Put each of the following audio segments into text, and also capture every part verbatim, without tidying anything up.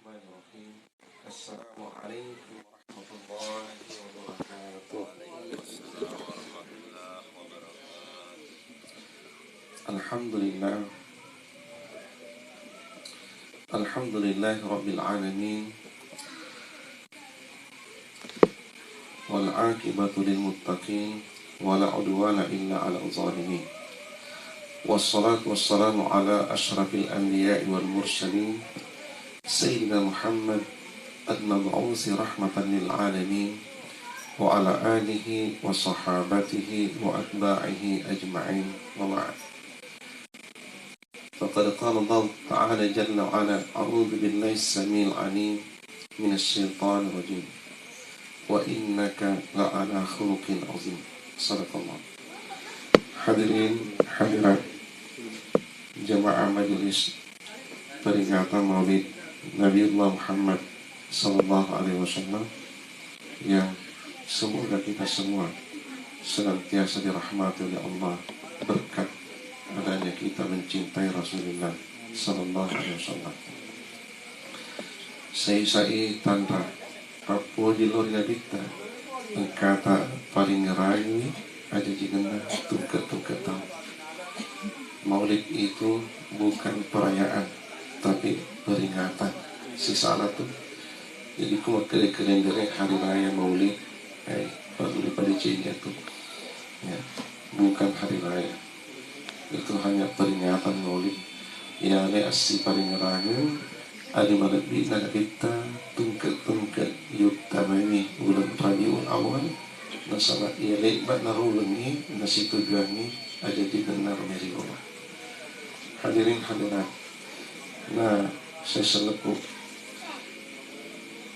Bismillahirrahmanirrahim. Assalamualaikum warahmatullahi wabarakatuh. Alhamdulillah. Alhamdulillahi rabbil alamin. Wal aqibatu lil muttaqin, wa la udwana illa 'alal zalimin. Wassalatu wassalamu ala asyrafil anbiya'i wal mursalin, Sayyidina Muhammad al-mab'usi rahmatan lil alamin, wa ala alihi wa sahabatihi wa atba'ihi ajma'in, wa ba'd. Faqad qala Allah Ta'ala jalla wa ala, a'udzu billahi samil alim minasy syaithanir rajim. Wa innaka la'ala khuluqin azim. Sadaqallah. Hadirin hadirat jamaah majelis peringatan Maulid Nabiullah Muhammad sallallahu alaihi wasallam, yang semoga kita semua senantiasa dirahmati oleh Allah berkat adanya kita mencintai Rasulullah sallallahu alaihi wasallam. Sai-sai tanra pappoji lao ri Nabitta, engkata paling rayu ajajingenna tungke-tungke tau. Maulid itu bukan perayaan, tapi peringatan. Sisala tu. Jadi ku makkeda-keda hari raya Maulid, eh, perlu dipadecengi tu. Ya, bukan hari raya. Itu hanya peringatan Maulid. Iyalai assiparingerangeng, ade malebbi'na Nabitta, tungke-tungke yuttamaiwi uleng Rabiul Awal, nasaba iya lebba narulengngi nasitujuangngi ajajingenna ro meriolo. Hadirin hadirat, na, sesselleku,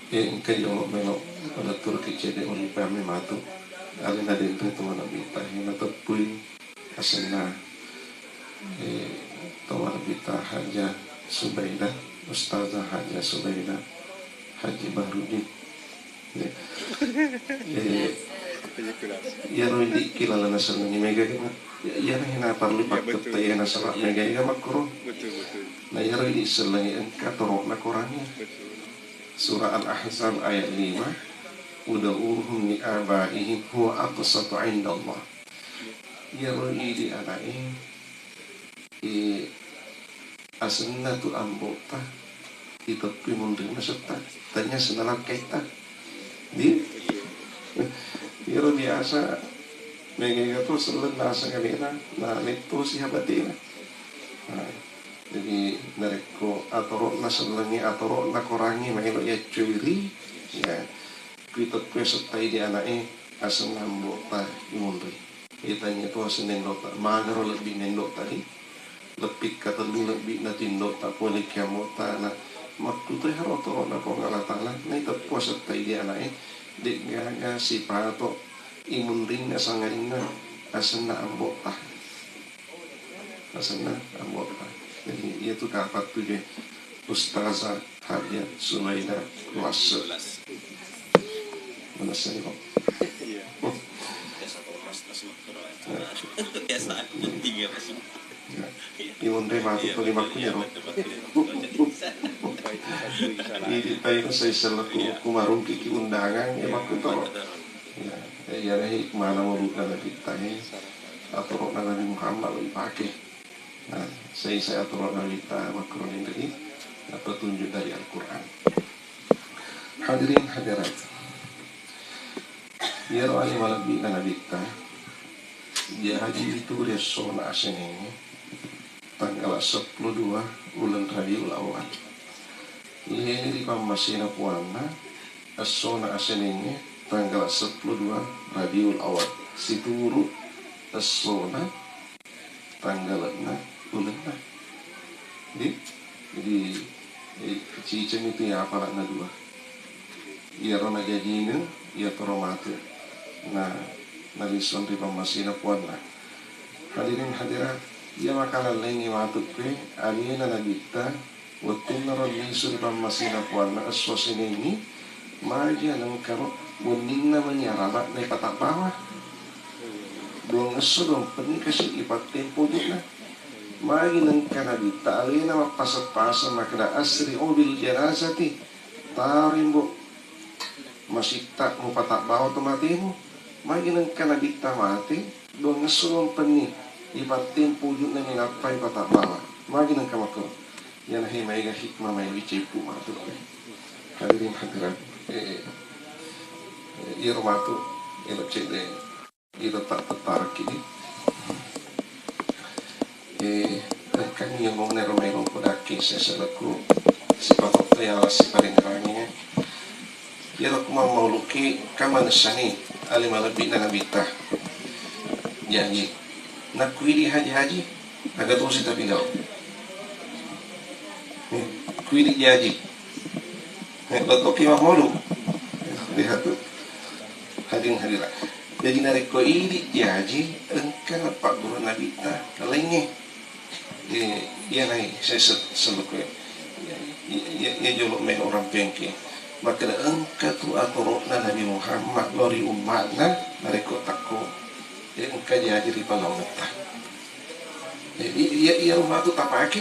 eh, engka jolo melo pada turki cede oli pame matu, alena denre tu Nabitta, eh, nateppui asenna, eh, to Nabitta Haja Subaidah, Ustazah Haja Subaidah, Haji Bahrudin. Ya. Eh, iyaro idi kilalana sellengi mega kan. Ya, iyana hina parli pakketta iyana sala mega ega makkuro. Betul, betul. Na iyaro idi sellengi engka toro'na korangi. Betul. Surah Al-Ahzab ayat lima, "Ud'uhum li abaihim huwa aqsatu 'indallah." Iyaro idi ana'e, eh, asenna tu ambo'ta, iteppui munrinna setta, tania asenna lakkaitta. Di, iyaro biasa mega-ega to selleng naseng alena, na lettosi habatena. Nah, jadi narekko atoro'na sellengi, atoro'na korangi maelo yaccuiri, ya, kuiteppui settai di ana'e, asenna ambo'ta imunri. Itanya to asenna indo'ta, magaro lebbi indo'ta di. Leppikka tellu lebbi na tu indo'ta pole ki ambo'ta na makkutoi haro toro'na Puang Allah Ta'ala, naiteppu asettai di ana'e, de'gaga sipato imunrinna sangadinna asenna ambo'ta. Asenna ambo'ta. Jadi, iya tu kapang tu je Ustazah Haja Sumaida Kuasso. Mana saya kok? Iya. Biasa aku penting ya, Mas. Ya. Imunri matu tuli makkunyaro. Idi taina sai selaku kumarungki ki undangan ya makku toro. Ya, ya, ya, hikmah nama bukan kita ini. Atau Nabi Muhammad lebih pakai. Nah, saya, saya atau Nabi ta makkurinri, nah, petunjuk dari Al-Quran. Hadirin hadirat. Iyaro ale malebbi'na Nabitta, jaji itu riessona asenengnge tanggala seppulo dua uleng Rabiul Awal. Leni ri pammasena puanna, essona asenengnge tanggala seppulo dua Rabiul Awal. Situru essona tanggale'na ulenna. Jadi, jadi, eh, ciceng itu ya apala'na dua. Iyaro najajineng, iyatoro matu. Nah, nalisong ri pammasena puanna. Hadirin hadirat, iya makalallengngi matu kue, alena Nabitta, wettunna ro lisu ri pammasena puanna esso senengngi, maja nengkaro wenninna mani araba'na ipatabbawang. Duang esso duang penni kasi ipattempo ujunna. Magi nengka Nabitta alena mappaseng-paseng makkeda, "Asri'u bil janazati, tarimbo masitta mupatabbawa to matemu." Magi nengka Nabitta mate, duangngesso lompenni ipattempu ujunna minappa ipatabbawa. Magi nengka makkoro. Iyana he maega hikmah mai ceppu matu. Hadirin hadirat, eh, eh, iyaro matu elo cedde. Ida tattarakki di. Eh, engkani yomong nero melo podakki seselekku sipatotta yala siparingerangi. Iyaro ku mammauluki kamanessani ale malebbi'na Nabitta. Jaji, nakkuidi haji-haji, aga tosi tapi gau. Hmm, kuidi jaji. Eh, lo toki mammaulu. Lihat tu. Hadirin hadirat. Jaji narekko idi jaji, engka napagguru Nabitta laingnge. Eh, iya nai, saya se-, sebut ko. Iya, iya, iya, iya, jolo melo orang pengke. Makkeda engka tu atoro'na Nabi Muhammad lao ri umma'na narekko takko. Eh, engka jaji ri palaungetta. Jadi, iya, iya rumah tu tapake.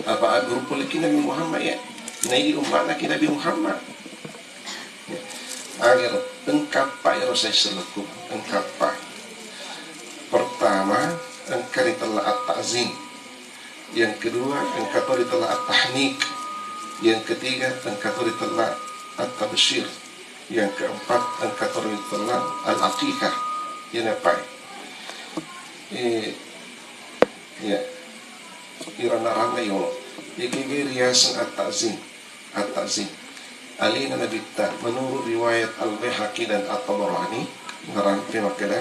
Apa agguru poleki Nabi Muhammad ya? Naidi umma'na ki Nabi Muhammad. Ya. Agero, engkappa ero saya selaku, engkappa. Pertama, engka ritella at-ta'zim. Yang kedua, engka to ritella at-tahnik. Yang ketiga, engka to ritella at-tabsyir. Yang keempat, engka to ritella al-aqiqah. Iyana pai. Eh, ya. Irana-rana yolo. Ikege riaseng at-ta'zim. At-ta'zim. Alena Nabitta, menurut riwayat Al-Baihaqi dan At-Tabarani, narampe makkeda,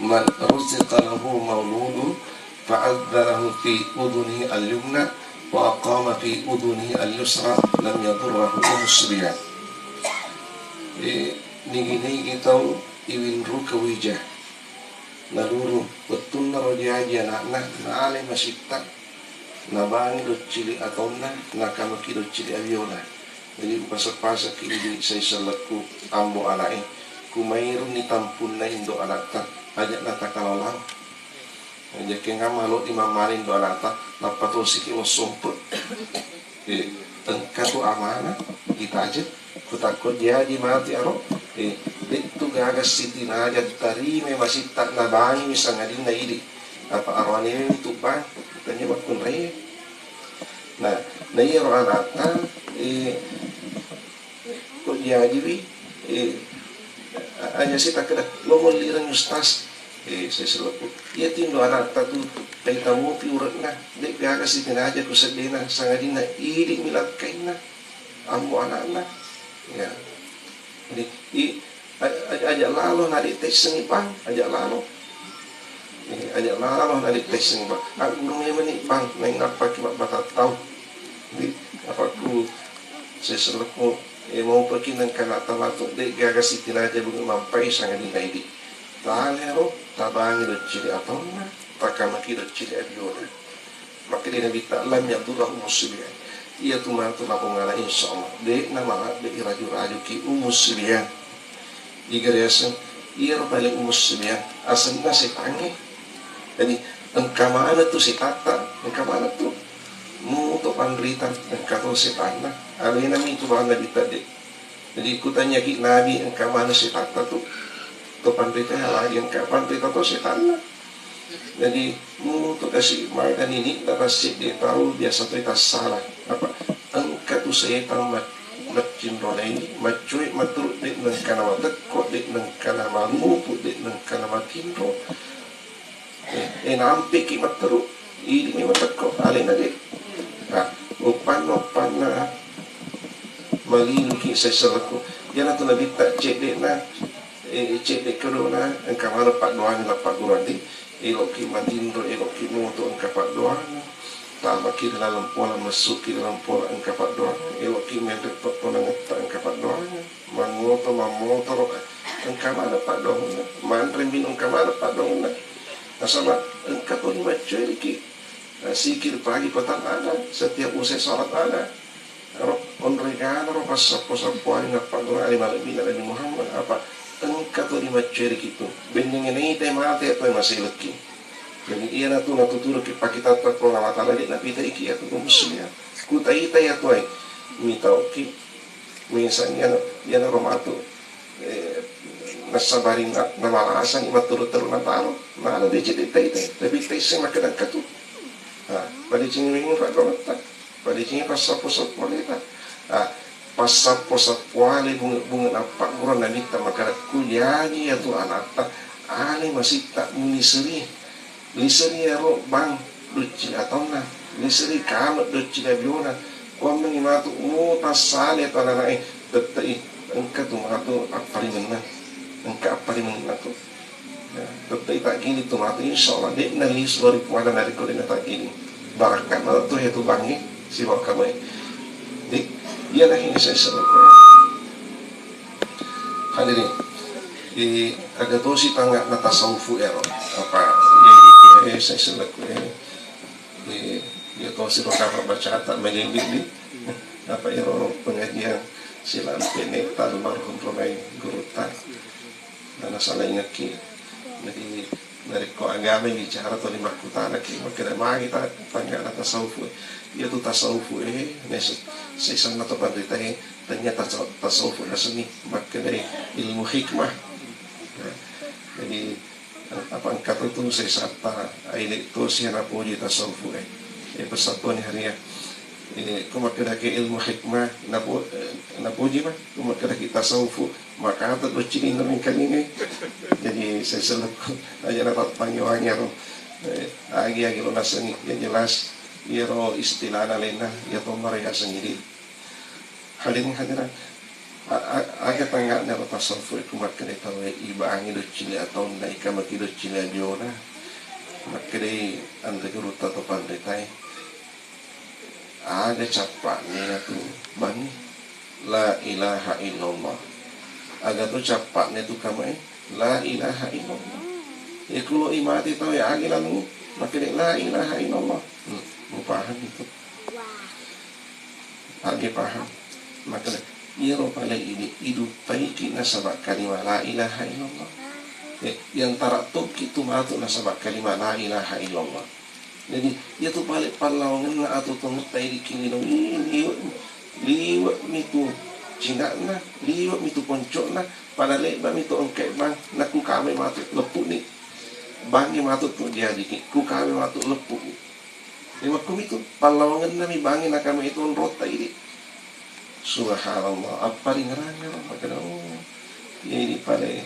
"Man ruziqa lahu mauludun fa'adzanahu fi udhunihi al-yumna wa aqama fi udhunihi al-yusra lam yadurrahu umus sibyan." Eh, nigi-nigi tau iwinruka wija. Naluru, wettunna ro jaji ana'na, naalai masitta, nabangi doccili ataunna, nakamaki doccili abiona. Jadi, upaseng-pasengki idi sai sellekku ambo ana'e, kumairunni tampunna indo ana'ta, aja'na takalo-lalo. Jakkengngam maloddi mammali indo ana'ta, nappa tosiki wassompe. Eh, engka tu amanah ditajeng. Kutakko jaji mati aro, eh, de'tu gaga sitinaja tarimai masitta nabangi sangadinna idi. Apa aroane mi tu bang, tanya makkunrai. Nah, na iyaro anakta, eh, ko jaji wi, eh, aja sitakkeda lo mellireng ustaz. Eh, saya selaku. Iya tindo anakta tu, kaita mupi urekna, de gaga sitinaja ku seddena, sangadinna idi mi lakkainna. Ambo anakna. Ya. Jadi, i, a-, a-, aja lalo nadi tessengi bang, aja lalo. Eh, aja lalo nadi tessengi bang. Aku meni bang, main apa ki batattau. Jadi, apa ku saya selaku, eh, mau pergi nang kana tamatu, de gaga sitinaja bunga mampai sangadinna idi. Talero, tabangi doccili ataunna, takamaki doccili abiona. Makkeda Nabitta, "Lam yadurrahu umus sibyan." Iya tu matu lapong ala, insya Allah. De'na malabbe iraju-rajuki umus sibyan. Iga riaseng, iyaro paling umus sibyan. Asenna setangnge. Jadi, engka mana tu setatta, engka mana tu. Muto panrita, engka to setanna. Alena mi tu bang Nabitta de. Jadi, kutanyaki Nabi, engka mana setatta tu? To panrita lagi, engka panrita to setanna. Jadi, mutu kasi maga nini, na tassedde tau biasa to tassala. Apa? Engka tu setang mat-, maccinrolai, maccoe maturu de nengkana matekko, de nengkana malupu, de nengkana matinro. Eh, eh, nampeki matteru, idi mi matekko, alena de. Nah, uppanna, uppanna maliluki sesserekku. Iyana tu Nabitta cedde'na, eh, cedde kedona, engka maneng paddoangi lappa gurang di, eloki matinro, eloki moto, engka paddoangi. Tamaki ri laleng pola, messuki ri laleng pola, engka paddoangi. Eloki menre pettonangetta, engka paddoangi. Mangoto, mammotoro, engka maneng paddoangenna. Manre minung, engka maneng paddoangenna. Nasaba engka toni maccoeriki, eh, sikir pagi petang ada, setiap usai salat ada. Ro, onroi kana ro passappo-sappoanni nappaggurang ale malebbina Nabi Muhammad, apa engka toni maccoeriki tu. Bennengnge naita mate atau maselekki. Jadi, iyanatu natuturuki pakkitatta Puang Allah Ta'ala, de' napitaiki iyatu muslim iya. Kutaita iyatu ai, mitauki, misalnya, iyanaro matu, eh, nassabari na-, namalasani matteru-teru nataro, nala deceng de' taita, tapi taisseng makkeda engkatu. Nah, padecengi memeng paddongetta, padecengi passappo-sappo aleta. Nah, passappo-sappo ale bunge-, bunge nappagguru Nabitta makkeda, kujaji iyatu anatta, ale masitta muniseri. Liseri iyaro bang doccili ataunna, liseri kame doccili abiona. Kuammengi matu, oh, tassale to anana'e, tette'i, engka tu matu apparimenna, engka apparimenna tu. Ya, tette'i taggiling tu matu, insya Allah, de'na lisu ri puanna narekko de'na taggiling. Barakka'na tu iya tu bangnge sibawa kamue. Jadi, iyana hini saya sebut. Hadirin, di, aga tosi tangnga'na tasawufu ero. Apa, jadi, eh, saya selaku, eh, di, dia tosi lo kapal baca tak melibit di, apa, ero pengajian silampene almarhum romai gurutta. Nana salah ingekki. Jadi, narekko agama bicara toni makkutanaki, makkeda magi ta-, tangnga'na tasawufu. Iya tu tasawufu, eh, nes-, sesanna to panrita, eh, Tania tas-, tasawuf nasenni makkedai ilmu hikmah. Nah, jadi, apa engka tu tu sesatta, aile tosi napoji tasawuf, eh. Eh, persatuan hari ya. Eh, ko makkedaki ilmu hikmah, napo-, eh, napoji mah, ko makkedaki tasawuf, maka tu doccini na mengkalingai. Jadi, saya selaku aja dapat pangi wangi ro. Eh, agi-agi lo nasenni, ya jelas, iyaro istilahna lainna, ya tomara ya sendiri. Hadirin hadirat, a-, a-, aga tangnga'na ro tasawuf e ku makkeda tauwe ibangi doccili ataunna, ikamaki doccili abiona, makkedai anre gurutta to panritae, aga cappa'na tu bangi la ilaha illallah, aga to cappa'na tu kamae la ilaha illallah. Ikulo imati tauwe agi lalu makkeda la ilaha illallah. Hmm, mupahang itu. Agi paham? Makkeda, iyaro pale idi, iduppaiki nasaba kalima la ilaha illallah. Eh, iantara tokki tu matu nasaba kalima la ilaha illallah. Jadi, iyatu pale pallawangenna atu tongetta idi kininung, ih, liwe-, liwe'mi tu cina'na, liwe'mi tu ponco'na, pada lebba'mi tu engkae bang, nakku kame matu leppu'ni. Bangngi matu tu diajiki, ku kame matu leppu'ni. Iwakkumitu, pallawangennami bangnge nakama itu onrotta idi. Subhanallah, apparingerangngero, makkeda, oh, iya idi pale,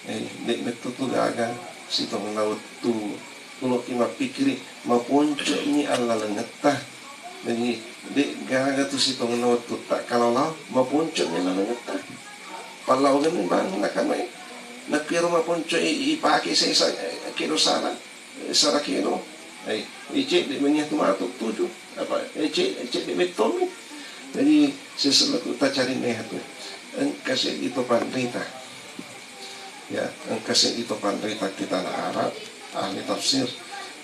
eh, de' mettu tu gaga, sitongenna wettu, tuloki mappikkiri, maponco'ni allalengetta. Jadi, de' gaga tu sitongenna wettu ta kalau lao, maponco'ni allalengetta. Pallawangenni bangnge nakama e, nakkiro maponco'i ipake sesa, eh, kedo sala. Sarakeno, eh, eh, cedde menia tu matu tuju, apa, eh, ce-, cedde mettomi. Jadi, seselleku tacarinne hatu. Engka seddi to panrita. Ya, engka seddi to panrita kitab Arab, ahli tafsir.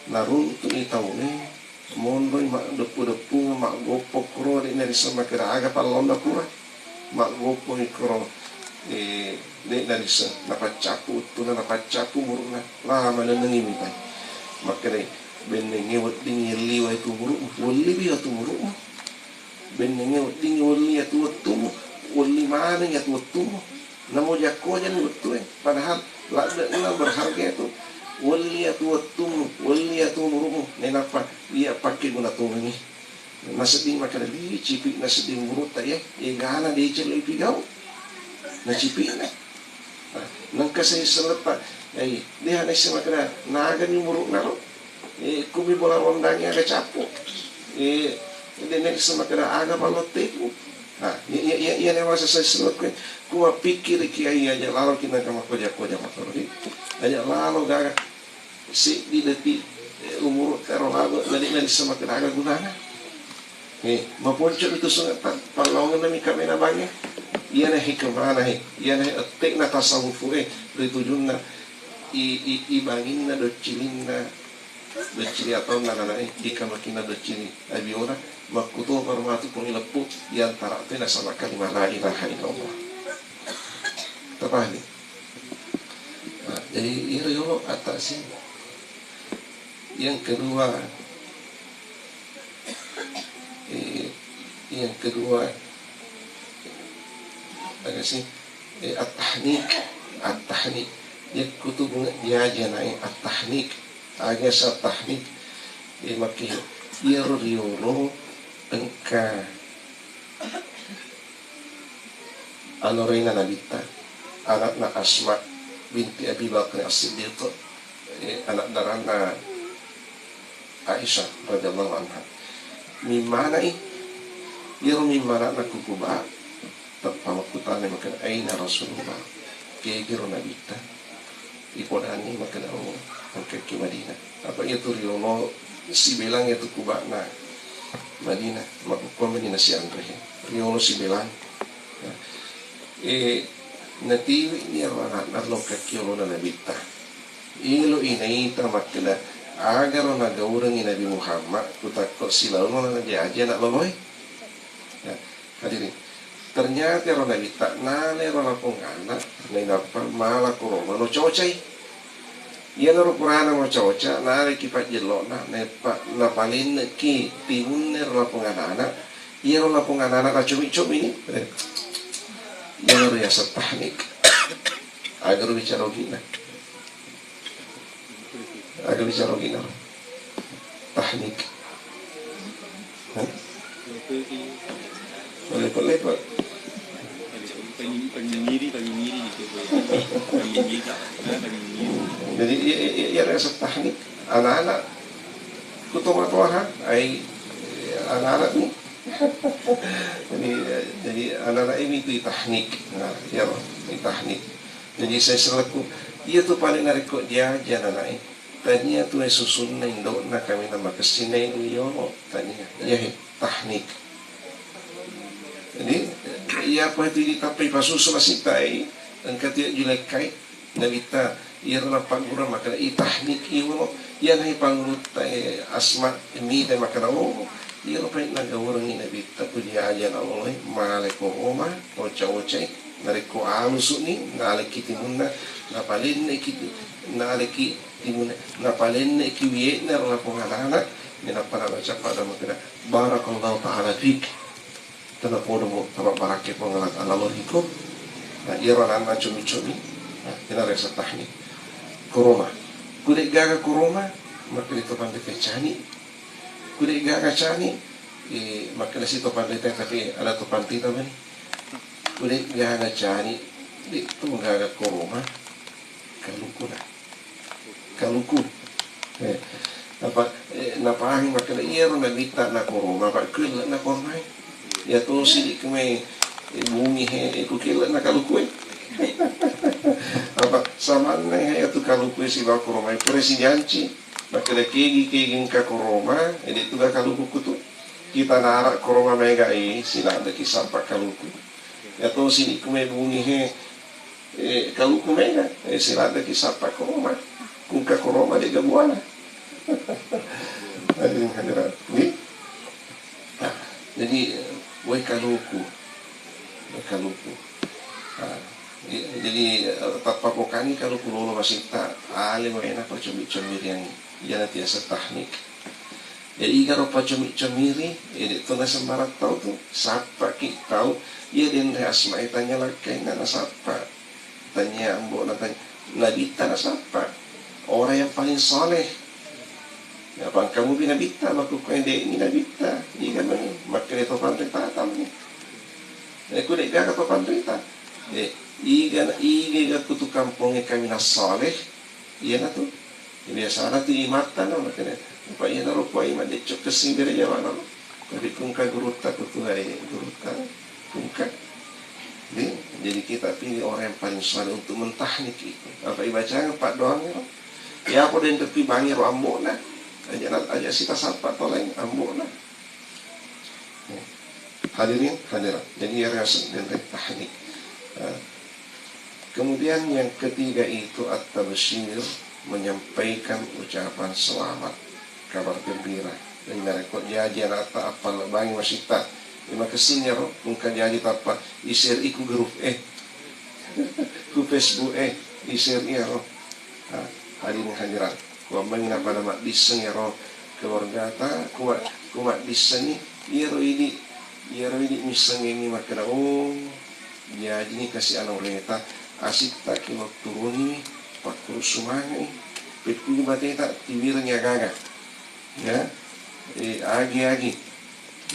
Naruntu'i tauwe, monroi maddeppu-deppungeng, maggoppo kuro, de' narisseng makkeda aga pallaonna pura. Maggoppo ikkoro, eh, de' narisseng, napaccappu wettuna, napaccappu umuru'na, lama nenengngi mitai. Makkedai, bennengnge wedding yelli wai tu umuru'mu, welli bi atu umuru'mu. Bennengnge wedding welli atu wettumu, welli maneng atu wettumu. Namo jakko jani wettue, padahal ladde'na berharga itu. Welli atu wettumu, welli atu umuru'mu, nainappa iya pakkeguna tongengngi. Nasedding makkeda, "Ih, cipi'na sedding umurutta iya, egana deceng lo ipigau." Nacipi'na. Nah, nengka se-, sellepa, eh, de' naisseng makkeda, "Nagani umuru'na ro?" Eh, kumi bola rondangi aga cappu. Eh, de' naisseng makkeda, "Aga pallotteku?" Nah, iya, iya, iya, iya, ne masa se-, sellepa, ku mappikkiriki, iya, iya, aja lalo ki nengka makkoja-koja makkoro. Aja lalo gaga. Seddi detik, eh, umuru tero labe, nadi-, nadi semakin aga gunana. Eh, maponco itu sungai pa-, pallawangenna mi kamena bangnge. Iyana hikmana he, iyana he ettekna tasawufu e, ri tujunna i, i, i banginna doccilinna, doccili ataunna nana e, i kamakinna doccili abiona, makkuto parmatu pung ileppu, iantara te nasaba kalima la ilaha illallah. Tapahami? Nah, jadi iro yolo atta si. Yang kedua, eh, yang kedua, apa sih? Eh, at-tahnik, at-tahnik. Yakkutu bunga jaja nae at-tahnik. Aga sa tahnik. Eh, maki iyaro riolo engka anorena Nabitta, anakna Asma binti Abi Bakar As-Siddiq, eh, anak daranna Aisyah radhiyallahu anha. Mimmanai, iyaro mimmana'na ku Quba, teppa makkutana makkeda, "Aina Rasulullah?" Kegiro Nabitta? Ipodani makkeda, "Oh, engkaki Madinah." Apa iyatu riolo sibelang iyatu Quba na Madinah, makkukkuang Madinah sianre he. Riolo sibelang. Nah, eh, natiwi ni ro anakna lokka ki olona Nabitta. Ilo inaita makkeda, "Agaro nagaurengi Nabi Muhammad, kutakko silaono na jaji anak loloe." Nah, hadirin, ternyata ro Nabitta nale ro lapong anak, nainappa mala koroma lo cocai. Iyanaro purana macoca, naleki pajjello'na, naeppa-, napalenneki timunna ro lapong anak-anak, iyaro lapong anak-anak nacomi-comi ni. Eh, iyanaro yaseng tahnik. Agaro bicara ogina. Agaro bicara ogina. Tahnik. Hah? Lepe-lepe. Panyiri, panyiri gitu. Panyiri, panyiri. Jadi, iya, iya, iya, rasa tahnik. Anak-anak, ku toha-toha, ai, anak-anak ni. Jadi, jadi anak-anak ini tu tahnik. Nah, iya, tahnik. Jadi, saya selaku, iya tu paling narekko dia, dia anak-anak ini. Tania tu e susunna indo'na kaminang makessing na inu yolo, tania. Iya he, tahnik. Jadi, iya apa itu ditappai pasusu masita e, engka tu julekkai, Nabitta, iyaro napaggura makkeda, "I tahnik i yolo." Iya nahi pangulutta e Asma, mita makkeda, "Oh, iyaro pai nagaurengi Nabitta, puji aja na Allah, male ko oma, oca-ocai, narekko alusu'ni, naleki timunna, napalenneki, naleki timunna, napalenneki wie'na ro lapong anak-anak, menappa nabaca pada makkeda, 'Barakallahu ta'ala fik.'" Tena podo mo, taba barakke Puang Allah Ta'ala loriko. Nah, iyaro ananna comi-comi, nah, kena resa tahnik. Koroma. Kude gaga koroma, makkeda to panrita cani. Kude gaga cani, eh, makkeda si to panrita, tapi ada to panrita mani. Kude gaga cani, de to gaga koroma, kalukuna. Kaluku. Eh, apa, eh, napahangi makkeda, "Iyaro Nabitta na koroma, apa kuelle'na koromai?" Iya tosi di kemai, eh, bumi he, eh, kukielle'na kaluku e. Apa samanna he iyatu kaluku e sibawa koromai, pura sijanci. Makkeda kegi-kegi engka koroma, eh, de tu ga kaluku kutu. Kita nara koroma mega e, siladdeki sappa kaluku. Iya tosi di kemai bumi he, Eh, kaluku mega, eh, siladdeki sappa koroma. Kungka koroma de gabuana. Hadirin hadirat. Wi? Nah, jadi, eh, wai kaluku. Wai kaluku. Nah, j-, jadi, eh, tappa pokani kaluku lolo masitta, ale waena pacomi-comi riangi. Iyana tiasa tahnik. Ya, igaro pacomi-comiri, eh, de to na sembarang tau tu, sappaki tau, iya denre asma e tanya lakkainna nasappa, tanya ambo na tanya, Nabitta nasappa, orang yang paling saleh. Ya, pangkamu bi Nabitta, makkukku ende ini Nabitta, iga mani, makkeda to panrita tami. Eh, ku de gaga to panrita. Eh, iga, iga ga kutu kamponge kami nasaleh, Iyanatu, biasana tu imatta no, makanya, apa iyanaro kuai madecco kessing bere Jawa no. Tapi kungka gurutta kutu hai gurutta, kungka. Jadi, jadi kita pilih orang yang paling saleh untuk mentahnik itu. Apa ibacang empat doang ya, no? Ya, apa den tepi bangi ro ambona. Aja na, aja sita sapa to lain ambona. Hadirin, hadirat. Jadi, ya, rasa dan tahnik. Nah, kemudian yang ketiga itu at-tabsyir, menyampaikan ucapan selamat, kabar gembira. Jadi, narekko jaji anatta, appalebbangi masitta. Terima kasih ya, Roh. Engka jaji tappa, i-share iku grup, eh. Ku Facebook, eh. I-share iya, Roh. Nah, hadirin hadirat. Kuammengi napada maddisseng iyaro keluargata, kuma-, kumaddissengi iyaro idi, iyaro idi missengengi makkeda, oh, jajini kasi anoreta, asitta ki lo turuni, pakkuru sumangai, pekkugi bateta, tiwirengi agaga. Ya, eh, agi-agi.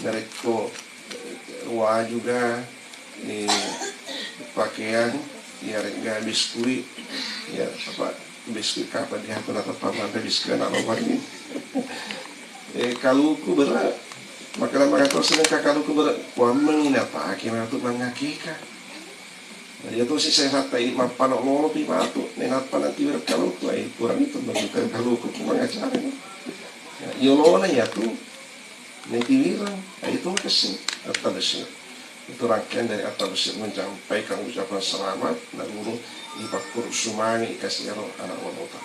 Narekko, eh, wajuga, eh, pakeang, iyaregga biskuit, ya, apa, biskuit kapang diatu na teppa manre biskuit anak lomari. Eh, kaluku bere, makkeda maka to sedangka kaluku bere, kuammengi napake matu mangakeka. Nah, iya tosi sehatta i mappano lolo pi matu, nainappa nanti wireng kaluku, ai kurang itu mendukung kaluku ku mangacara. Ya, yolona yatu, Nitiwireng, itu makessing, at-tabsyir. Itu rangkaian dari at-tabsyir, menyampaikan ucapan selamat, naguru ipakkuru sumangi ikasi ero anak lolota.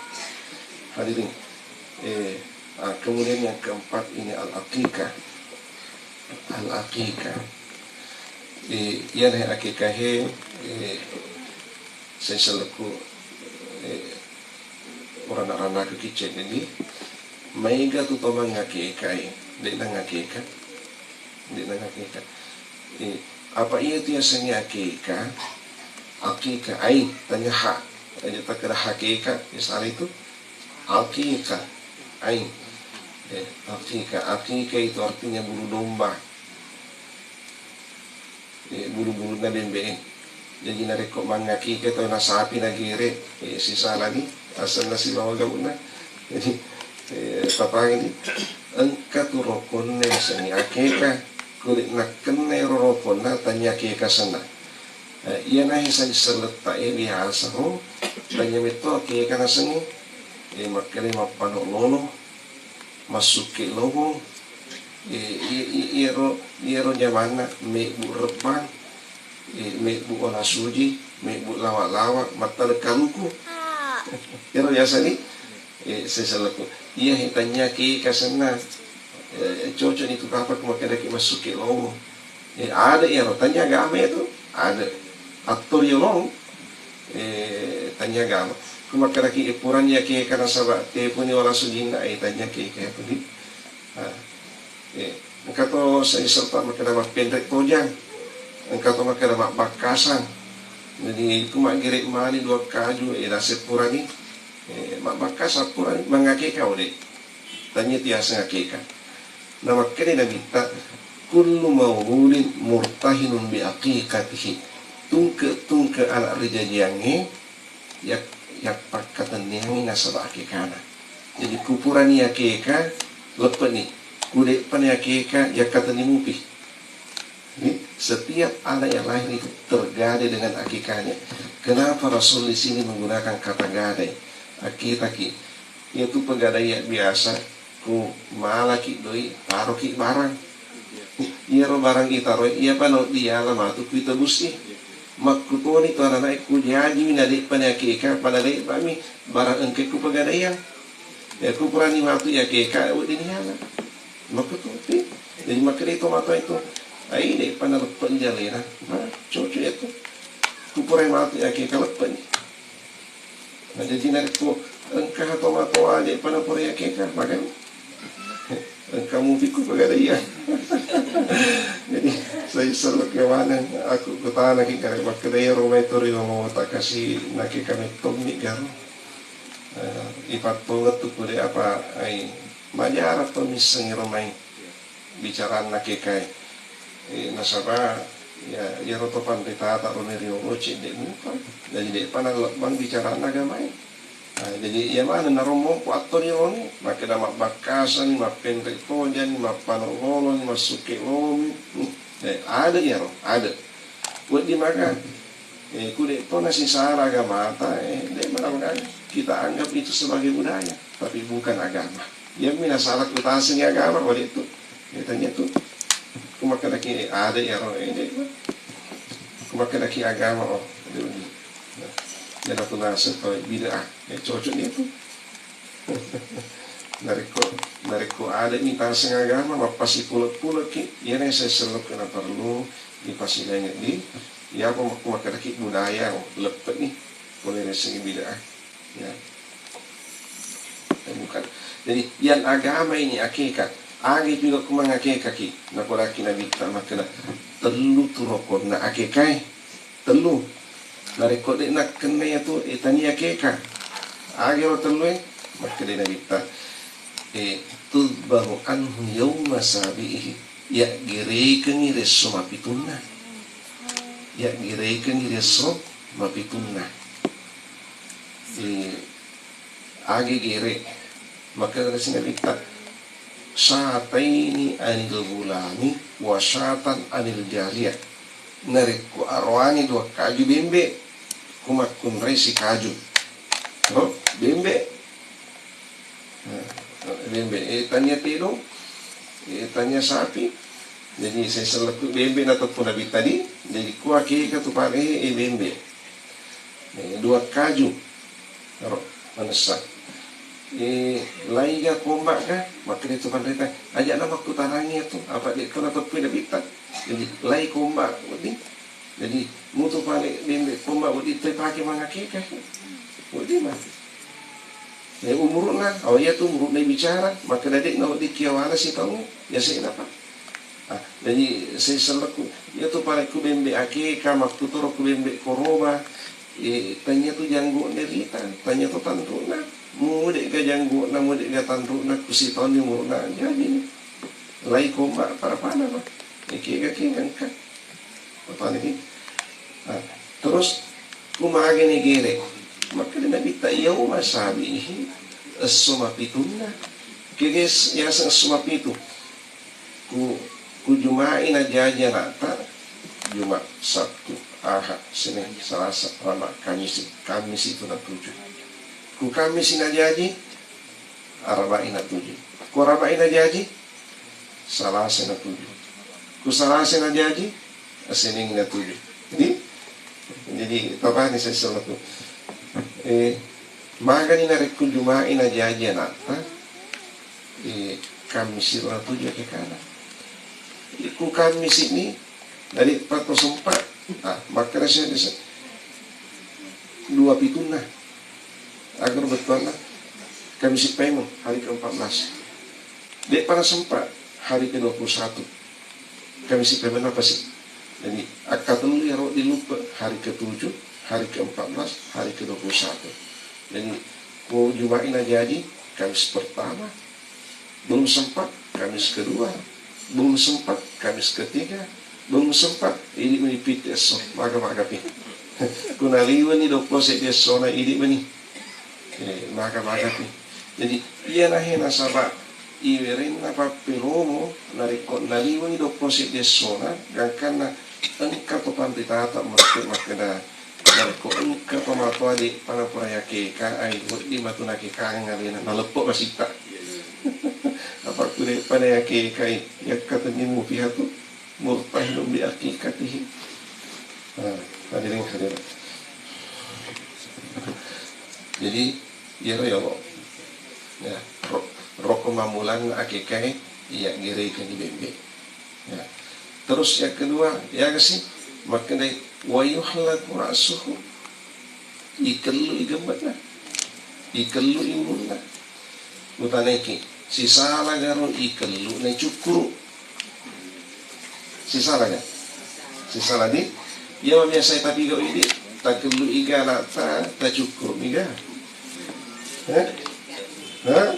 Hadirin, eh, ah, kemudian yang keempat ini al-aqiqah. Al-aqiqah. Eh, iya nahe aqiqah he, eh, Saiselleku, eh, urana-ranaku kicceng ni, maega tu to mangakekai, de' nangakeka, de' nangakeka. Eh, apa iya tu yasengnge akeka, akeka, ai, tanya ha, aja takkeda hakeka, misalnya itu, akeka, ai, eh, akeka, akeka itu artinya bulu domba. Eh, bulu-bulunna bembe'e. Jaji narekko mangakeka tau na sapi nagere, eh, sisalani asenna sibawa gau'na. Jadi, eh, tapangini, engka tu rokonna yasengnge akeka, kude nakkenna ero rokonna tanya akeka senna. Eh, iyana he saji selletta e biasa ro, tanya metto akeka nasengnge, eh, makkeda mappano lolo, massukke lowong, eh, i-, i-, iyaro, iyaro jamanna mebbu rebbang, eh, mebbu ola suji, mebbu lawa-lawa, mattaleng kaluku. Iyaro biasa ni, eh, seselleku. Iya he tanya ke kasenna, eh, cocok ni tu kapang makkedaki massukke lowong. Eh, ada iyaro tanya agama itu, ada. Attori olong, eh, tanya agama. Ku makkedaki, eh, purani akeka nasaba tepuni wala sujinna, eh, tanya akeka itu di. Ah, eh, engka to saiserta makkeda mappenre tojang, engka to makkeda mabbakkasang. Jadi ku maggere mani dua kaju, eh, naseng purani, eh, mabbakkasang purani, mangakeka ode. Tanya tiaseng akeka. Namakkeda Nabitta, "Kullu mauludin murtahinun bi aqiqatihi." Tungke-tungke anak rijajiangnge yak-, yappakkatenniangngi nasaba akekana. Jadi, kupurani akeka, leppe'ni. Kude'pani akeka, yakkatenni mupi. Jadi, setiap anak yang lahir itu tergadai dengan akikahnya. Kenapa Rasul di sini menggunakan kata gadai? Akikah ki. Iyatu pegadaian biasa, ku malaki doi, taroki barang. Iyaro barang itaroi, iyapa no diala matu kuitebusi. Makkutoni tu ananae ku jaji mi nade'pa ni akikah, pada de'pa mi barang engka ku pegadaian. Ya, ku purani matu ya akikah, wedding diala. Makkutoni. Jadi makkeda to matu itu, ai de'pa naleppe jalena. Nah, cocok ya tu. Ku purai matu ya akikah leppe ni. Nah, jadi narekko engka tomatoa de'pa napura akikah, magani. Engka mupi ku pegadaian. Jadi, sai selleq ke maneng, aku kutanaki kare makkeda iyaro mai to riolo takasi nakikah mettommi garo. Eh, ipattongeng tu kude apa ai majara to misseng iro mai. Bicaranna akikah e. Eh, nasaba, ya, iyaro to panritata ro riolo cedde mupa. Jadi, de'pa nalebbang bicaranna agama e. Nah, jadi, iya maneng naro mompo atto riolo ni, makkeda mabbakkasang, mappenre tojang, mappano lolo ni, massukke lolo ni. Hmm. Eh, ada iyaro, ada. Wedding maka, eh, ku de' to nasisala agamata, eh, de' mana kita anggap itu sebagai budaya, tapi bukan agama. Iyami nasala ku tasengngi agama, wale tu. Iya tanya tu. Ku makkedaki ada iyaro, eh, de'. Ku makkedaki agama, oh, de'. Nah, jadi tu naseng to bid'ah. Eh, cocok ni tu. Narekko, narekko ada ni taseng agama, mappasipuleng-puleng ki. Iyana selleq na perlu dipasilaingi di, iyapa makku makkedaki budaya, oh, leppe ni. Pole reseng bid'ah. Ya. Jadi, yang agama ini akeka, agi juga kumang akeka ki, nakodaki Nabitta makkeda, tellu tu rokonna akekae, tellu. Narekko de' nakkenna yatu, e, tania akeka. Agi ro tellu e, makkeda Nabitta, e, tudbahu anhu yauma sabi'ihi. Yaggerekengngi ri esso mapitunna. Yaggerekengngi ri esso mapitunna. E, Agi gere, makkeda si Nabitta, syataini anil gulami wa syatan anil jariyah. Narekko aroani dua kaju bembe, kumakkunrai sikaju. Ro, bembe. Nah, bembe, eh, tania tedong, eh, tania sapi. Jadi, saya seleku bembe na teppu Nabitta di. Jadi, kuakeka tu pale, eh, bembe. Eh, dua kaju. Ro, manessa. Eh, lai ga komba ga? Makkeda tu panrita, aja na makkutarangi tu, apa de' to na teppu Nabitta. Jadi, lai komba, wedding. Jadi, mutu pale bembe komba, wedding to pake mangakeka. Wedding mati. Eh, umuru'na, oh iya tu umuru'na bicara, makkeda de' na wedding kiawana sitaung, ya sena pa. Ah, jadi, sesellekku, iya tu parekku bembe akeka, makkutoro ku bembe koroba, eh, tania tu janggo'na rita, tania tu tanru'na. Mude'ga janggo'na, mude'ga tanru'na, kusitaunni umuru'na, jadi ni. Lai komba, pada-pada, Pak. Eh, kega-kega engka. Apa lagi? Ah, terus, kumagani gere. Makkeda Nabitta, yauma sabi'ihi, esso mapitunna. Kega yaseng esso mapitu? Ku, ku Juma'i najaji ana'ta, Juma', Sabtu, Ahad, Senin, Salasa, Raba', Kamisi, Kamisi tu natuju. Ku Kamisi najaji, Araba'i natuju. Ku Araba'i najaji, Salasa natuju. Ku Salasa najaji, Senin natuju. Jadi, jadi, tapani sesellekku. Eh, magani narekko Juma'i najaji ana'ta, eh, Kamisi natuju akekana. Eh, ku Kamisi ni, dari patto sempa, ah, makkeda saya desa. Dua pitunna. Agar bettuanna, Kamisi paimeng, hari keempat belas. De'pa nasempa, hari kedua puluh satu. Kamisi paimeng apa sih? Jadi, akkatellu iyaro diluppe, hari ketujuh, hari keempat belas, hari kedua puluh satu. Jadi, ko Juma'i najaji, Kamis pertama, belum sempat, Kamis kedua. Belum sempat, Kamis ketiga. Belum sempat, idi' meni pitu esso. Maga-magapi. Ku naliwenni duappulo seddi essona, idi' meni. Eh, maga-magapi. Jadi, iyanahe nasaba iwerenna pappelomo, narekko naliwenni duappulo seddi essona, gangkanna engka to panritata mette makkeda, narekko engka tomatoa de'pa napura yakeka, ai, wedding matu nakekang alena, naleppe' masitta. Apa ku de'pa nayakekai, yakkatenni mupiha tu murtahidun bi aqiqatihi. Nah, hadirin hadirat. Jadi, iyaro ya Allah. Ya, ro-, roko mammulanna akekae, iya gerekengngi bembe. Ya. Terus yang kedua, ya sih, makkedai, wa yuhlaqu ra'suhu, ikellu i gemme'na, ikellu i ulunna. Utanaiki, sisala garo ikellu na cukkuru. Sisala ga? Sisala di? Iya biasa tapi gau idi, takellu iga ana'ta, tacukkuru iga. Hah? Hah?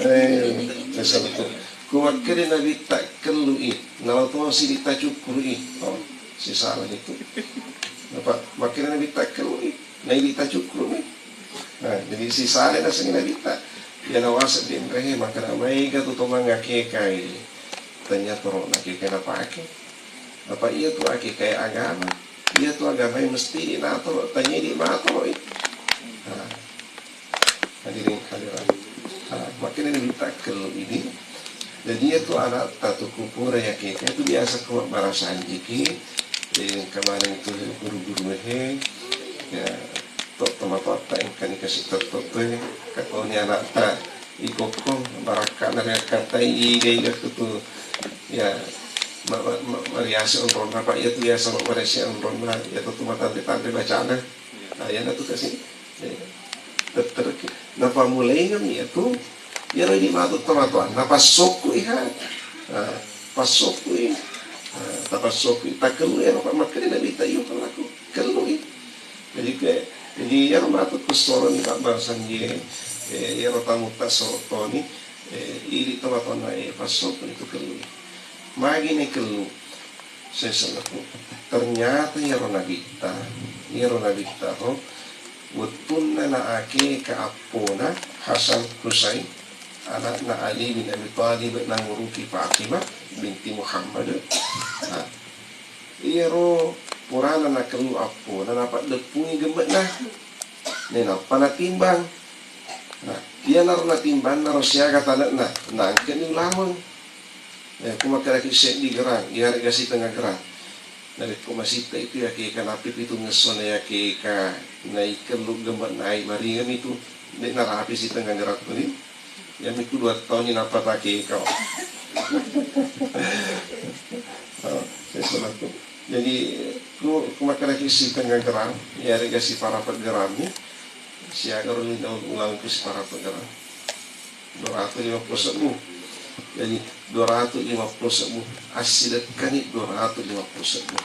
Eh, sisala tu. Ku makkeda Nabitta kellu i, nalo tosi di tacukkuru i. Oh, sisala itu. Apa? Makkeda Nabitta kellu i, na idi tacukkuru i. Nah, jadi sisala nasengngi Nabitta. Iya nawaseng di enrehe, makkeda maega tu to mangakekai. Tania toro nakekai napake. Apa iya tu akekai agama? Iya tu agama mesti di natoro, tania di matoro i. Nah. Hadirin hadirat. Ah, makkeda Nabitta kellu idi. Jadi, iya tu ana'ta tu kupura yakeka tu biasa ko mabbarasanjiki, eh, kemarin tu guru-guru he, ya, to tomatoatta engkani kasi tetto tu, eh, katoni ana'ta ikokko, barakka'na riakkatai iga-iga kutu, ya, ma-, ma-, ma-, mariase onronna, Pak, iya tu biasa ma-, mariase onronna, iya tu, tu matanre-tanre bacana. Nah, iyana tu kasi, eh, tetterki. Napammulaingeng iyatu, iyaro idi matu tomatoanna, passokkui ha. Nah, passokkui. Nah, tapassokkui, takkellu iyaro pa-, makkeda Nabitta, "Iyo, laku, kellui." Jadi ke, jadi iyaro matu kussoroni pabbangsang iye, eh, iyaro tamutta sorottoni, eh, idi tomatoanna, eh, passokkui tu kellui. Magi ni kellu? Seseleku. Ternyata iyaro Nabitta, iyaro Nabitta ro, wettunna naakeka appona Hasan Husain, anakna Ali bin Abi Thalib, nanguruki Fatimah binti Muhammad. Nah, iyaro purana nakellu appona, napaddeppungi gemme'na. Nainappa natimbang. Nah, iyanaro natimbangna ro siaga tane'na, naengkani ulaweng. Eh, ku makkedaki seddi gerang, iyare'ga sitengnga gerang. Narekko masitta itu yakeka nappi pitungngesso na yakeka naikellu gemme'na ai maringeng itu, de' narapi sitengnga gerang tuli. Yami ku dua taunni nappa takeka. Oh, sesuatu. Jadi, ku, ku makkedaki sitengnga gerang, iyare'ga siparape' gerang ni, siaga ro ni daun ulaweng ku siparape' gerang. Dua ratu lima puluh sebbu. Jadi, dua ratu lima puluh sebbu. Assidekkani dua ratu lima puluh sebbu.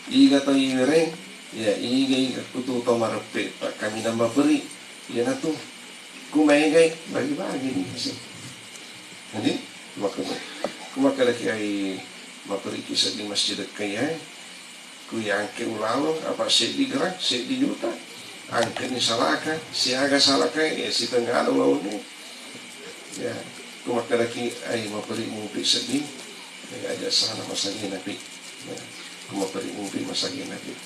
Iga tau iwereng, ya, iga, iga kutu tau mareppe', pa' kaminang maperi'. Iyanatu, ku maegai, bagi-bagi ni kasi. Jadi, makkeda, ku makkedaki ai maperi' ki seddi massidekkai ai. Ku yangke ulaweng, apa seddi gerang, seddi juta. Angkeni salaka, siaga salaka, ya, sitengnga ulaweng. Ya, ku makkedaki ai maperi' mupi seddi, ya, aja sana masagena pi. Ya, ku maperi' mupi masagena pi.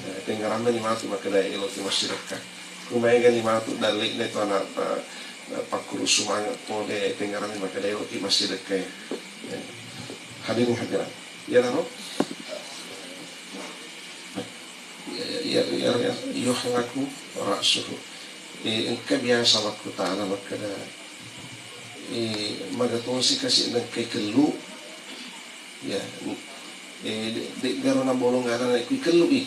Ya, tengngaramma ni matu makkeda eloki massidekka. Ku maega ni matu dalle'na itu anak, eh, pakkuru sumanga' pole, tengngaramma makkeda eloki massidekka. Ya. Hadirin hadirat. Iyanaro, ya, ya, ya, ya, yuhlaku ra'suhu. Eh, engka biasa makkutana makkeda, eh, magatosi kasi nengkai kellu. Ya, eh, de-, de'garo nabolong ana' naik kui kellu i.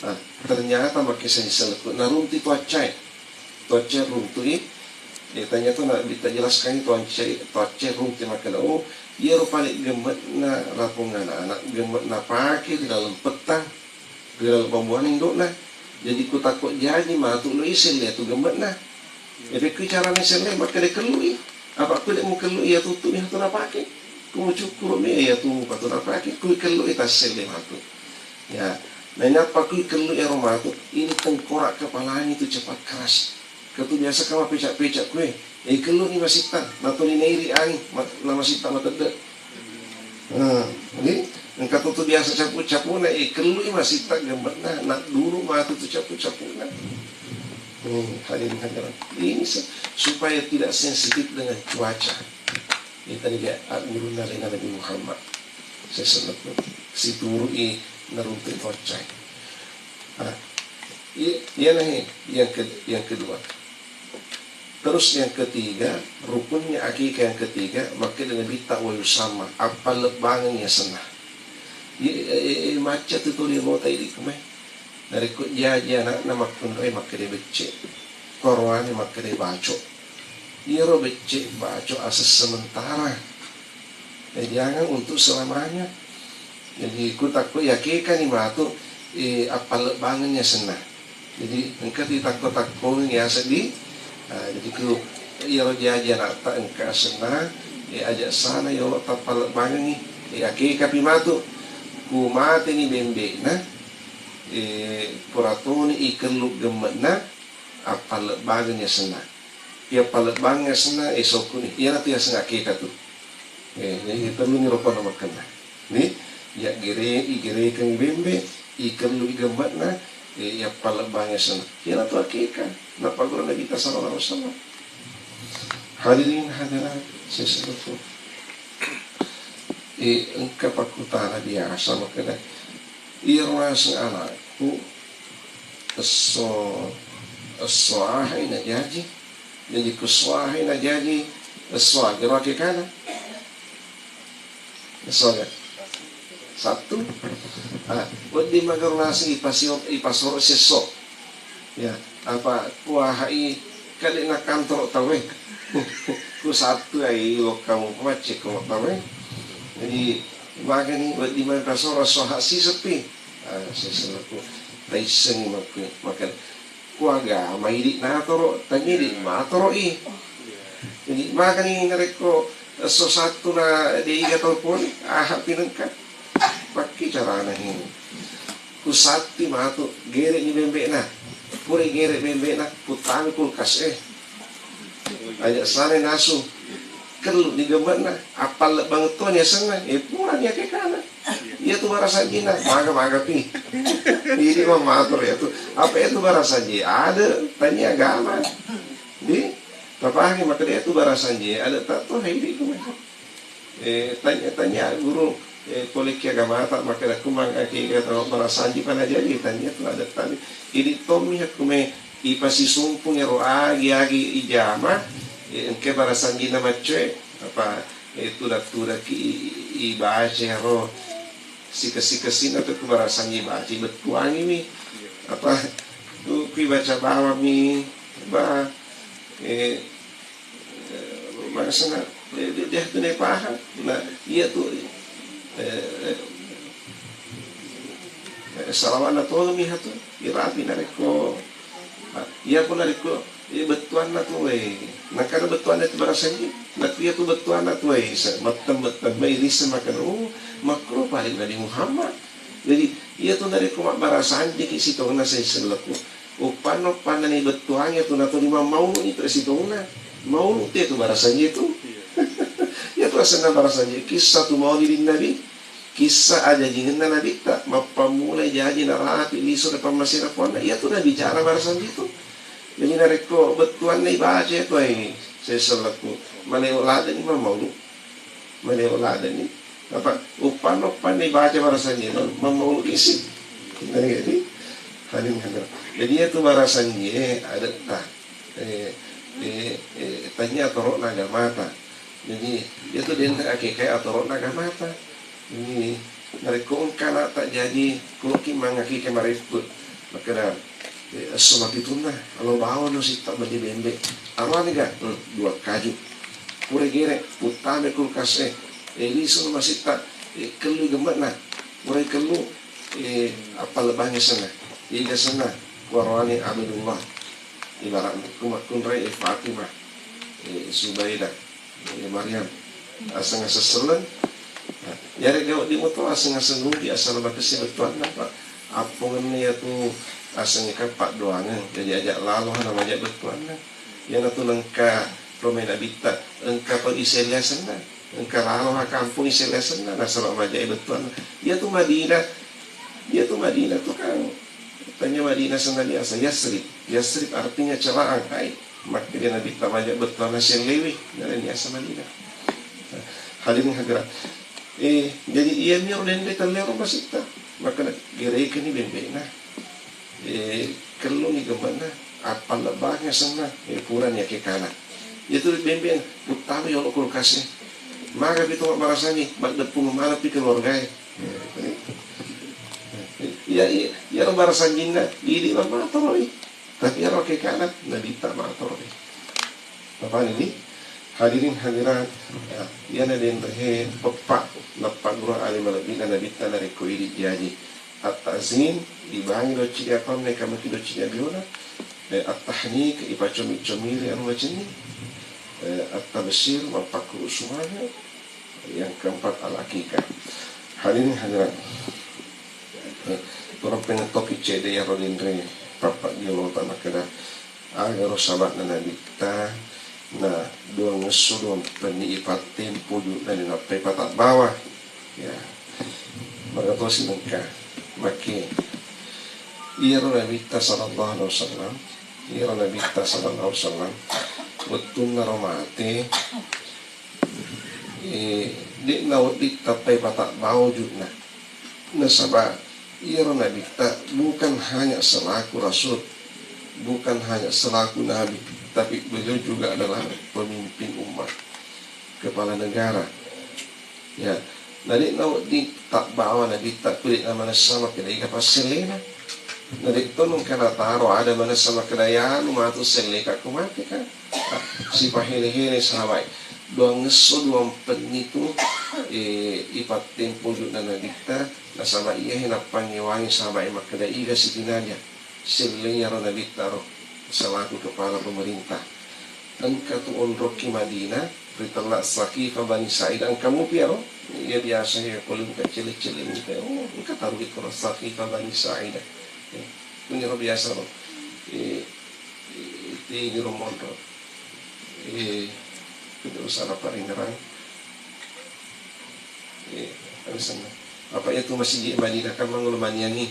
Nah, ternyata makkeda siseleku narunti tuaccae. Tuaccae runtu'i, eh, ternyata na-, ditajjelaskangngi tuaccae, tuaccae runtu'i makkeda, oh, iyaro pale' gemme'na lapong ana'-ana', gemme'na pake ri laleng pettang, ri laleng pammuana indo'na. Jadi ku takko jaji matu lo iselle iyatu gemme'na. Ede kui carana iselle makkeda kellu'i. Apa' ku de' mukellu'i iyatu tu iyatu napake. Ku mucukkuru' mi iyatu mupatu napake, ku kellu'i tasselle matu. Ya, nainappa ku kellu'i ero matu, ini tengkorak kepalanya itu cepat keras. Katu biasa ka mapeca'-peca' kue, eh, kellu'i masitta, natuli nairi' anging, ma-, na masitta matedde'. Hmm, jadi, engka tu, tu biasa capu-capuna, eh, kellu'i masitta gemme'na, nadduru' matu tu capu-capuna. Hmm, hadirin hadirat. Ini se-, supaya tidak sensitif dengan cuaca. Ita ni ga aggurunna alena Nabi Muhammad sallallahu alaihi wasallam. Situru'i naruntu' tuaccae. Ah, i-, iyana he, yang ke-, yang kedua. Terus yang ketiga, rukunnya akikah yang ketiga, makkeda Nabitta wa yusamma, appallebbangeng yasenna. I-, e-, e-, e-, macca tu tuli mota idi kumai. Narekko jaji ana'na makkunrai makkeda becce', koroane makkeda baco'. Iyaro becce' baco' aseng sementara. Eh, jangan untuk selamanya. Jadi, ku takko yakekani matu, eh, appallebbangeng yasenna. Jadi, engka ti takko-takkongeng yaseng di, ah, jadi ku iyaro jaji ana'ta engka asenna, eh, aja' sana yolo tappallebbangengi, eh, akekapi matu. Ku mateni bembe'na, eh, pura toni ikellu gemme'na, appallebbangeng yasenna. Iya pallebbang asenna, eh, sokku ni. Iyanatu yaseng akeka tu. Eh, jadi tellu ni rupanna makkenna. Ni, iya gere-, igerekeng bembe, ikellu i gemme'na, eh, iya pallebbang asenna. Iyanatu akeka. Napagguru Nabitta sallallahu alaihi wasallam. Hadirin hadirat, sesuatu. Eh, engka pakkutana biasa makkeda, iyaro aseng anakku esso, esso ahai najaji, jadi ku esso ahai najaji, esso aga ro akekana? Esso aga? Sattu. Ah, wedding magaro naseng ipasio-, ipasoro sesso. Ya, apa ku ahai Kale na kantoro tauwe. Ku satu ai lokka mu pamaccekko tauwe. Jadi magani wedding maneng tasoro soha siseppi. Ah, seseleku taissengi makku. Maka ku agama idi natoro, tania idi matoro i. Jadi magani narekko esso sattu na de iga tau pole, aha pinengka. Pakki carana hini. Kusatti matu, gere'ni bembe'na. Pura igere' bembe'na, puttami kulkas e. Aja' salai nasu. Kellu'ni gemme'na, appallebbang toni asenna, e purani akekana. Iyatu barasanjinna, maga-magapi. Idi mammatur iyatu. Apa iyatu barasanji? Ade', tania agama. Di, tapahangi makkeda iyatu barasanji, ade' tatto, idi kumai. Eh, tanya, tanya guru, eh, pole ki agamata, makkeda kumang aki kata barasanji pana jadi, tanya tu ada tadi. Idi tommi hakku me ipasisumpung ero agi-agi ijama, eh, engke barasanjina maccoe, apa, eh, tudak-tudak i, i, ibaca ero sikesi-kesina tu ku barasanji baca, ibettuangi mi, apa, tu kui baca bawang mi, ba, eh, Eh, maksudna, eh, de', de' tu naipahang. Nah, iyatu, eh, eh, salawanna tongeng mi hatu, irapi narekko, ah, iyako narekko, eh, bettuanna tu, eh, nakana bettuanna tu barasanji, nakku iyatu bettuanna tu, eh, se-, metteng-metteng mai risseng makkeda, oh, makkuro paling Nabi Muhammad. Jadi, iyatu narekko mabbarasanjiki sitongna sesselleku, uppanna-uppanna ni bettuangnge tu natuli mammaulu'ni tu sitongna. Maulu' tu iyatu barasanji tu. Iyatu asenna barasanji, kissa tu maulidin nabi, kissa ajajingenna nabitta, mappammulai jaji narapi lisu ri pammasena puanna, iyatu nabicara barasanji tu. Jadi narekko bettuanna ibaca tu ai sesselleku, maleo ladenni mammaulu'. Maleo ladenni. Apa uppanna-uppanna ibaca barasanjinna, mammaulu' isi. Nah, jadi, hadirin hadirat. Jadi, iyatu barasanji, eh, ade'ta. Eh, eh, eh, tania atoro'na agamata. Jadi, iyatu denre akekae atoro'na agamata. Jadi, narekko engka ana'ta jaji, kuloki mangakeka mareppu. Makkeda, eh, esso mapitunna, alo bawano sitta melli bembe'. Aroani ga? Hmm, dua kaju. Pura gere', puttame kulkas e. Eh, lisu masitta, eh, kellu gemme'na. Pura kellu, eh, appalebbangi asenna. Iga asenna, kuaroani Abdullah. Ibarat ku makkunrai, eh, Fatimah, eh, Zubaidah. Eh, Maryam, aseng-aseng selleng. Nah, yarega wedding moto aseng-aseng rugi, asal makessing bettuanna, Pak. Appongenna iyatu aseng engka paddoangeng, jadi aja' lalo namaja' bettuanna. Iyanatu nengka romai nabitta, engka to iselle asenna, engka lalo ha kampong iselle asenna, nasaba maja' bettuanna. Iyatu Madinah, iyatu Madinah tu kan, tanya Madinah asenna biasa, Yasrib. Yasrib artinya celaan, hai. Makkeda Nabitta maja' bettuanna sellewi, nalani asa Madinah. Hadirin hadirat. Eh, jadi iyami ro denre tellero masitta. Makkeda gerekeni bembe'na. Eh, kelluni gemme'na. Appallebbangi asenna. Eh, purani akekana. Iyatu bembe'na. Puttama yolo kulkas e. Magapi to mabbarasanji, maddeppung manengpi keluargae. Iya, iya, iyaro barasanjinna, idi mammatoroi. Tapi iyaro akekana, Nabitta matoroi. Bapani di, hadirin hadirat, ya, iyana denrehe peppa, nappa guru ale malebbi'na Nabitta narekko idi jaji. At-ta'zin, ibangi docci diapanna, ikamaki docci diabiona. Eh, at-tahnik, ipacomi-comiri anu wacenni. Eh, at-tabsyir, mappakkuru sumange. Yang keempat, al-aqiqah. Hadirin hadirat. Eh, turang pengettoki cede iyaro denre pappa jolota makkeda, agaro saba'na Nabitta na duang esso duang penni ipattempo judna nappai patabbawa. Ya. Magatosi nengka. Makke iyaro Nabitta sallallahu alaihi wasallam, iyaro Nabitta sallallahu alaihi wasallam, wettunna ro mate, Eh, de'na wedding tappai patabbawa wujudna. Nasaba iyaro Nabitta bukan hanya selaku rasul, bukan hanya selaku nabi, tapi beliau juga adalah pemimpin umat, kepala negara. Ya, na de'na wedding tabbawa Nabitta, ku de'na manessa makkeda iga passellena. Nade'to nengka nataro ada manessa makkeda, "Yanu matu selleka ko mate kan." Sipahele-hele sahabae. Duangngesso duampenni tu, eh, ipattempo ujunna Nabitta, nasaba iyahe nappangngewangi sahabae makkeda, "Iga sitinaja selleng iyaro Nabitta ro selaku kepala pemerintah." Engka tu onrokki Madinah, ritella Saqifah Bani Sa'idah. Engka mupi iyaro? Iya biasa iya, ko engka cele-cele mupi. Oh, engka taruki koro Saqifah Bani Sa'idah. Eh, kuniro biasa ro. Eh, eh, tiniro monro. Eh, tidak usah apa ringerang. Eh, alasanna. Apa iya tu masigi Madinah kan mangolo maniangi.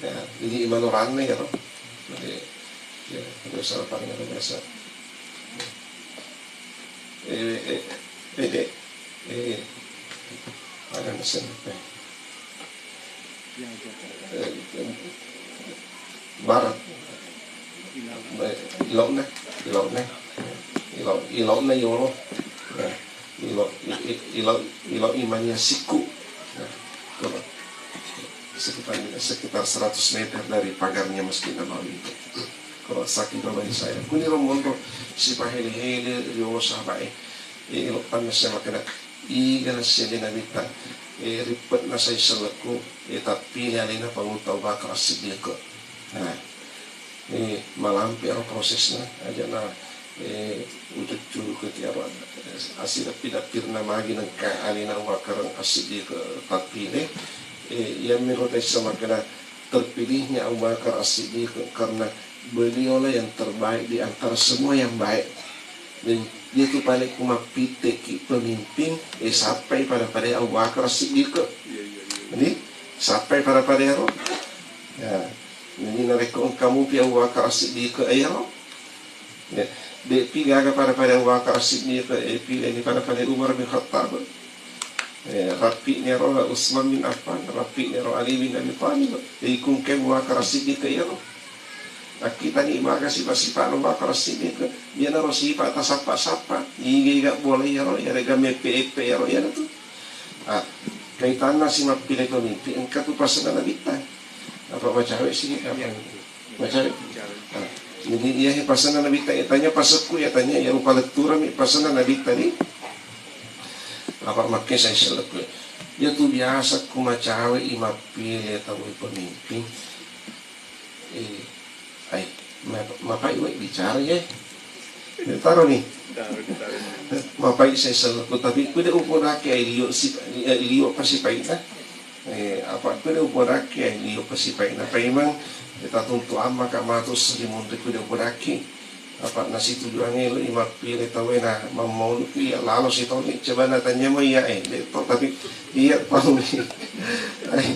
Ya, jadi imano ranna ya, ro. Jadi, ya, tidak usah apa ringerang biasa. Eh, eh, eh, eh, eh, ada mesin, eh. Eh, barat. Eh, ilokna, ilokna. Ilok, ilokna yolo. Eh, ilok, i-, i-, ilok, ilok imania siku. Nah, tuh. Sekitar, sekitar seratus meter dari pagarnya Masjid Nabawi itu. Kalau saking namanya saya, kuniro monro sipahele-hele rio sahabae. Eh, elo tanna saya makkeda, iga nassele Nabitta, eh, rippetna sai sellekku, eh, tappile alena Pangulutta Abu Bakar As-Siddiq. Nah, eh, malampe ero prosesna, ajana, eh, ucuccu ke tiaro, eh, asidappi-dappirna magi nengka alena Abu Bakar As-Siddiq tappile. Eh, iyammiro taissa makkeda, terpilihnya Abu Bakar As-Siddiq karena beliaulah yang terbaik di antara semua yang baik. Dan itu paling ku mappitteki pemimpin, eh, sappai pada-pada Abu Bakar As-Siddiq. Iya, iya, iya. Jadi, sappai pada-pada ero. Ya. Jadi, narekko engka mupi Abu Bakar As-Siddiq ero. Ya. De'pi gaga pada-pada Abu Bakar As-Siddiq, eh, pileni pada-pada Umar bin Khattab. Eh, rappi'ni ero Utsman bin Affan, rappi'ni ero Ali bin Abi Thalib. Jadi, kungke Abu Bakar As-Siddiq ero. Nakkitani maga sipa-sipa'na Abu Bakar As-Siddiq, iyanaro sipa' tasappa-sappa, iga-iga bola iyaro, iyarega meppe-eppe iyaro, iyanatu. Ah, kaitanna si mappile pemimpin, engka tu pasenna Nabitta. Apa macawe sini, apa? Macawe. Ah, jadi iya he pasenna Nabitta, iya tanya pasekku, iya tanya, iya rupa letturami pasenna Nabitta ni. Apa makke saya selekku. Iya tu biasa ku macawe i mappile tau pemimpin. Eh, ai, ma-, mapai we bicara ye. Taro ni. Taro, taro. Mapai saya selaku, tapi ku de upodake ai lio si, eh, lio pasipaina. Eh, apa ku de upodake ai lio pasipaina. Paimang, eh, tatuntu amma ka matu selimun ku de upodake. Apa nasitujuangnge lo i mappile tauwe na mammaulu iya lalo sitoni. Coba natanya mo iya, eh, de to, tapi iya tau ni. Ai,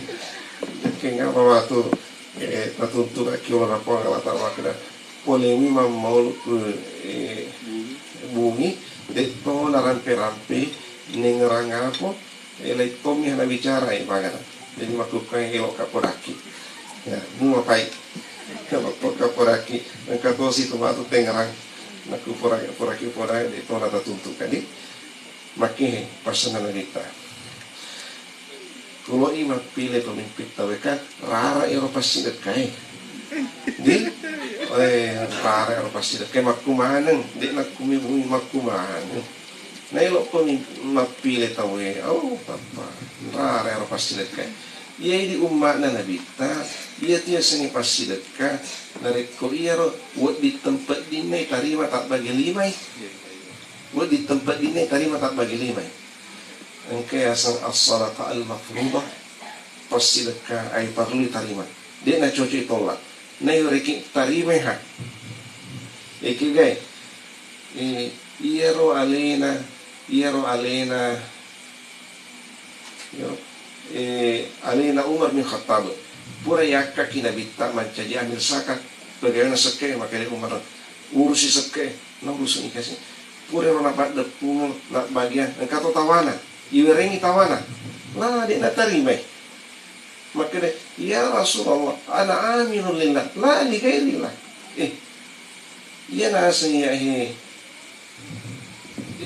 kenapa waktu Eh, natunturakki olo na Puang Allah Ta'ala makkeda, polemi mammaulu ku, eh, bumi, de'to narampe-rampe, nengngerang apa, eh, lai tommi nabicara, eh, bagana. Jadi makkukkuang elokka podakki. Ya, muapai. Elokka podakki. Engka tosi tu matu tengngerang. Nakku pura-, puraki podakki, de'to natatuntu kadi. Makkehe, pasenna Nabitta. Tuloi mappile pemimpin tauwe kan, rara ero passidekkae. Di? Eh, rara ero passidekkae, makkumaneng, de' nakkumi bumi makkumaneng. Naelo pemim-, mappile tauwe, oh, tappa, rara ero passidekkae. Iya di umma'na Nabitta, iya tu yasengnge passidekka, narekko iyaro wedding tempeddinna tarima tabbage limai. Wedding tempeddinna tarima tabbagi limai. Engka yaseng as-sadaqah al-mafruḍah, passidekka ai parellu tarima. De' nacocoi tolla. Nayo reki tarimai ha. Eki gai. Eh, iyaro alena, iyaro alena Yo, eh, alena Umar bin Khattab, pura yakkaki Nabitta mancaji amir zakat, pegawena sekke, makanya Umar urusi sekke, na urusi ikasi. Pura ro napaddeppung, nabbagian, engka to tawana, iwerengi tawana. La, de' natarimai. Makkeda, "Ya Rasulullah, ana amilun lillah, la li ghairillah." Eh, iya naseng iya he.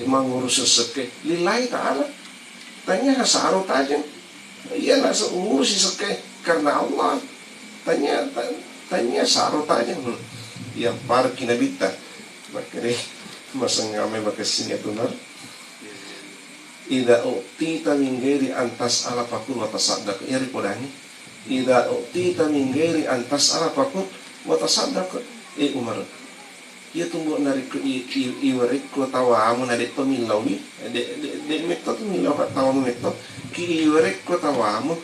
Mangurus sekke lillahi ta'ala. Tanya hasaro tajeng. Iya naseng urusi sekke karena Allah. Tanya, ta-, tanya saro tanya. Hmm. Yang parki nabitta. Makanya masengamai makessing ya tunar. Idza u'tita min ghairi an tas'ala fakul wa tasaddaq. Iya ripodangi. Idza u'tita min ghairi an tas'ala fakul wa tasaddaq. Eh, Umar. Iya tumbo narekko i-, i-, iwerekko tawamu na de'to millaui. De-, de-, de' metto tu millau tawamu metto. Ki iwerekko tawamu.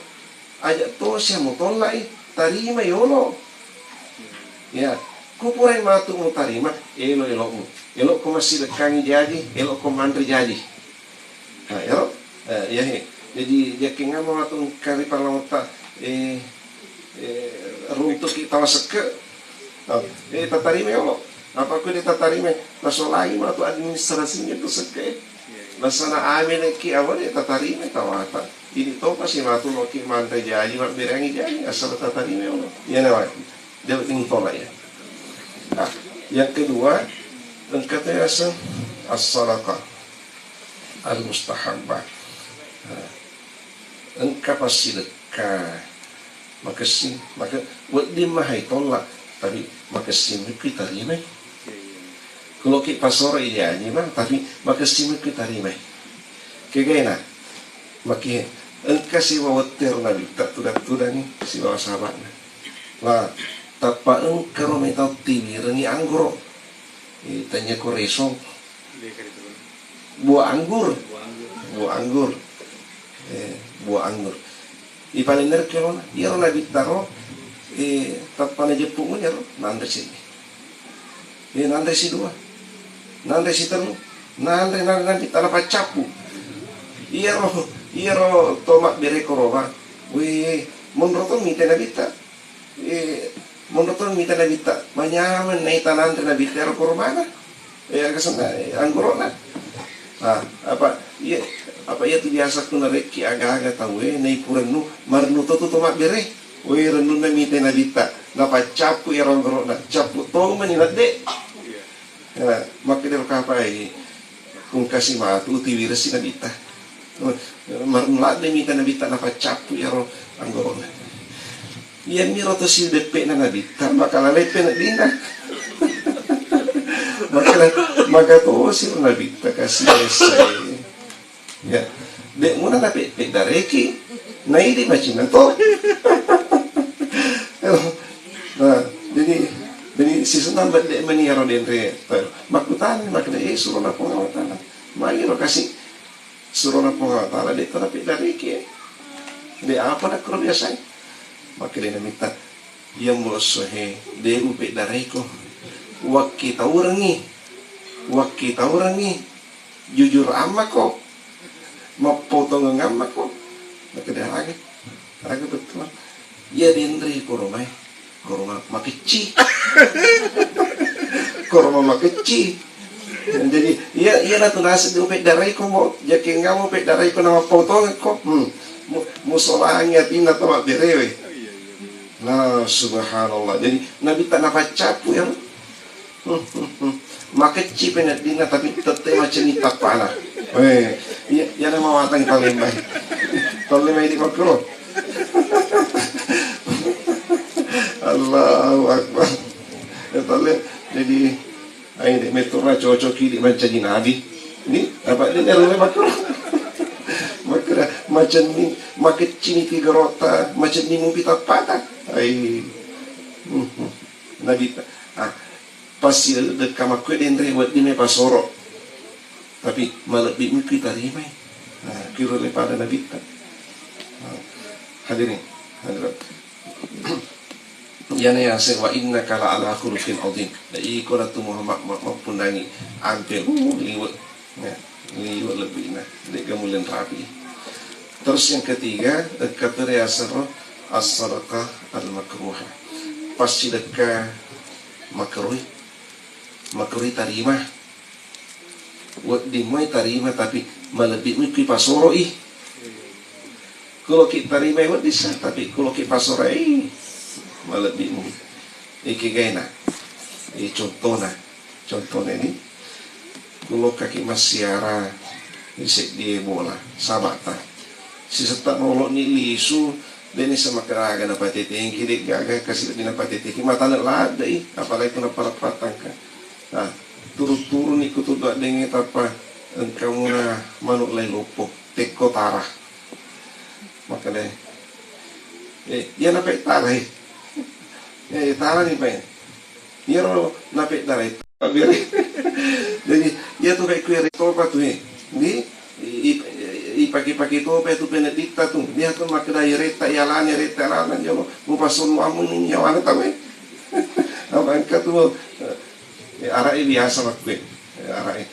Aja' tosi mutolla'i, tarima yolo. Ya, kupurai matu mutarima, elo-elo'mu. Elo'ko massidekkangi jaji, elo'ko manre jaji. Ha, ero? Eh, iya, he. Jadi, jakkengamma matu engka ri pallaotta, eh, eh, runtuki tawa sekke. Oh, eh, tatarima yolo. Apa ku de' tatarima, tasolai matu administrasinya tu sekke. Nasana amene ki awale tatarima tawata. Ini topa si matu loki manre jaji, mabbereangi jaji, asal tatarima yolo. Iya na waki. Dia ini tolak ya. Nah, yang kedua, engka tu yaseng as-sadaqah al-mustahabbah. Nah, engka passidekka. Makessing, maka wedding mahai tolla, tapi makessing mekki tarimai. Kuloki pasoro iya aja, Bang, tapi makessing mekki tarimai. Kegaina, maki engka sibawa wettero Nabitta tudang-tudangi sibawa sahaba'na. La, tappa engkaro metau tiwirengi anggoro. Eh, tanya ko resong. Buah anggur. Buah anggur. Buah anggur. Eh, buah anggur. Ipalenner kelona. Iyaro Nabitta ro, eh, tappa najeppu muni ro, nanre seddi. Eh, nanre si dua. Nanre si tellu. Nanre, nanre, nanre, tala paccappu. Iyaro, iyaro to mabbere koroma. Weh, monro to mite Nabitta. Eh, monro to mita Nabitta, manyameng naita nanre Nabitta ero koromana. Eh, aga senna, eh, anggoro'na. Ah, apa, iya, apa iya tu biasa ku narekki aga-aga tauwe, naiku rennu, marennu to tu to mabbere. Woi, rennunna mita Nabitta, napaccappu ero anggoro'na, cappu tong mani nadde. Ya, makkedaro kapai, pungkasi matu tiwiresi Nabitta. Marennu ladde mita Nabitta napaccappu iyaro anggoro'na. Iyamiro to sideppe'na Nabitta, maka laleppe neddinna. Maka, maka tosi Nabitta kasi essai. Ya. De' muna nape-, peddareki, naidi macinna to. Nah, jadi, jadi sisenna bedde meni iyaro denre. Makkutana, makkeda, eh, surona Puang Allah Taala. Mairo kasi surona Puang Allah Taala, de' to napeddareki, eh. De' apa nakkoro biasai. Makkeda Nabitta, iya mbo esso he, de' upeddareko. Wakkitaurengngi, wakkitaurengngi, jujur ammako, mappotongeng ammako. Makkeda aga, aga bettuang. Iya denre koromai, koroma makecci. Koroma makecci. Jadi, iya, iya natu naseng de' upeddareko mbo, jakengngamo upeddareko na mappautongekko. Hmm. Mu-, musolangi atinna to mabberewe. Nah, subhanallah. Jadi, Nabitta napaccappu ya. Hmm, hmm, hmm. Makecci peneddinna tapi tette macenni tappana. Eh, iya, iya na mawatang talembai. Talembai di makkuro. Allahu Akbar. Ya, tale-, jadi, ai, de' mettura cocoki di mancaji nabi. Ni, apa de' nero makkuro? Makkeda, macenni, makeccini tiga rota, macenni mupi tappata. Ai. Hmm, hmm. Nabitta. Ah, passidekka makkue denre wedding mai pasoro. Tapi malebbi mukki tarimai. Nah, kiro lepada Nabitta. Nah, hadirin, hadirat. Iyana yaseng wa innaka la ala khuluqin azim. Da iko natu Muhammad ma-, mappunnangi ampe, uh, liwe. Ya, liwe lebbina. De'ga mulen rapi. Terus yang ketiga, engka to riaseng ro as-sadaqah al-makruhah. Passidekka makruh. Makruh tarima. Wedding moi tarima, tapi malebbi mukki pasoro i. Kuloki tarimai wedding sa, tapi kuloki pasoro i malebbi mu. Iki gaina. I contona. Contona ini. Kulokkaki massiara di seddie bola. Sabata. Sisetta noloni lisu, De'ni semakkeda aga napatetengki, de' gaga kasi' de' napatetengki, matane ladde'i, apalagi ko nappa-nappa tangka. Nah, turu-turuni ku tuddu addengnge tappa engka muna manu' lai loppo, tekko tara. Makkeda, eh, iya nape' tara, eh. Eh, tara ni, Pak. Iyaro nape' tara itu. Jadi, iya tu, Pak, ku ere topa tu, eh. Di, i-, i-, ipake-pake topa tu penedditta tu. Dia tu makkeda iretta iyalana, iretta iyalana, jolo. Mupasonno ammu ni nyawana tau, eh. Apa engka tu, eh, ara'e biasa makkue. Eh, ara'e.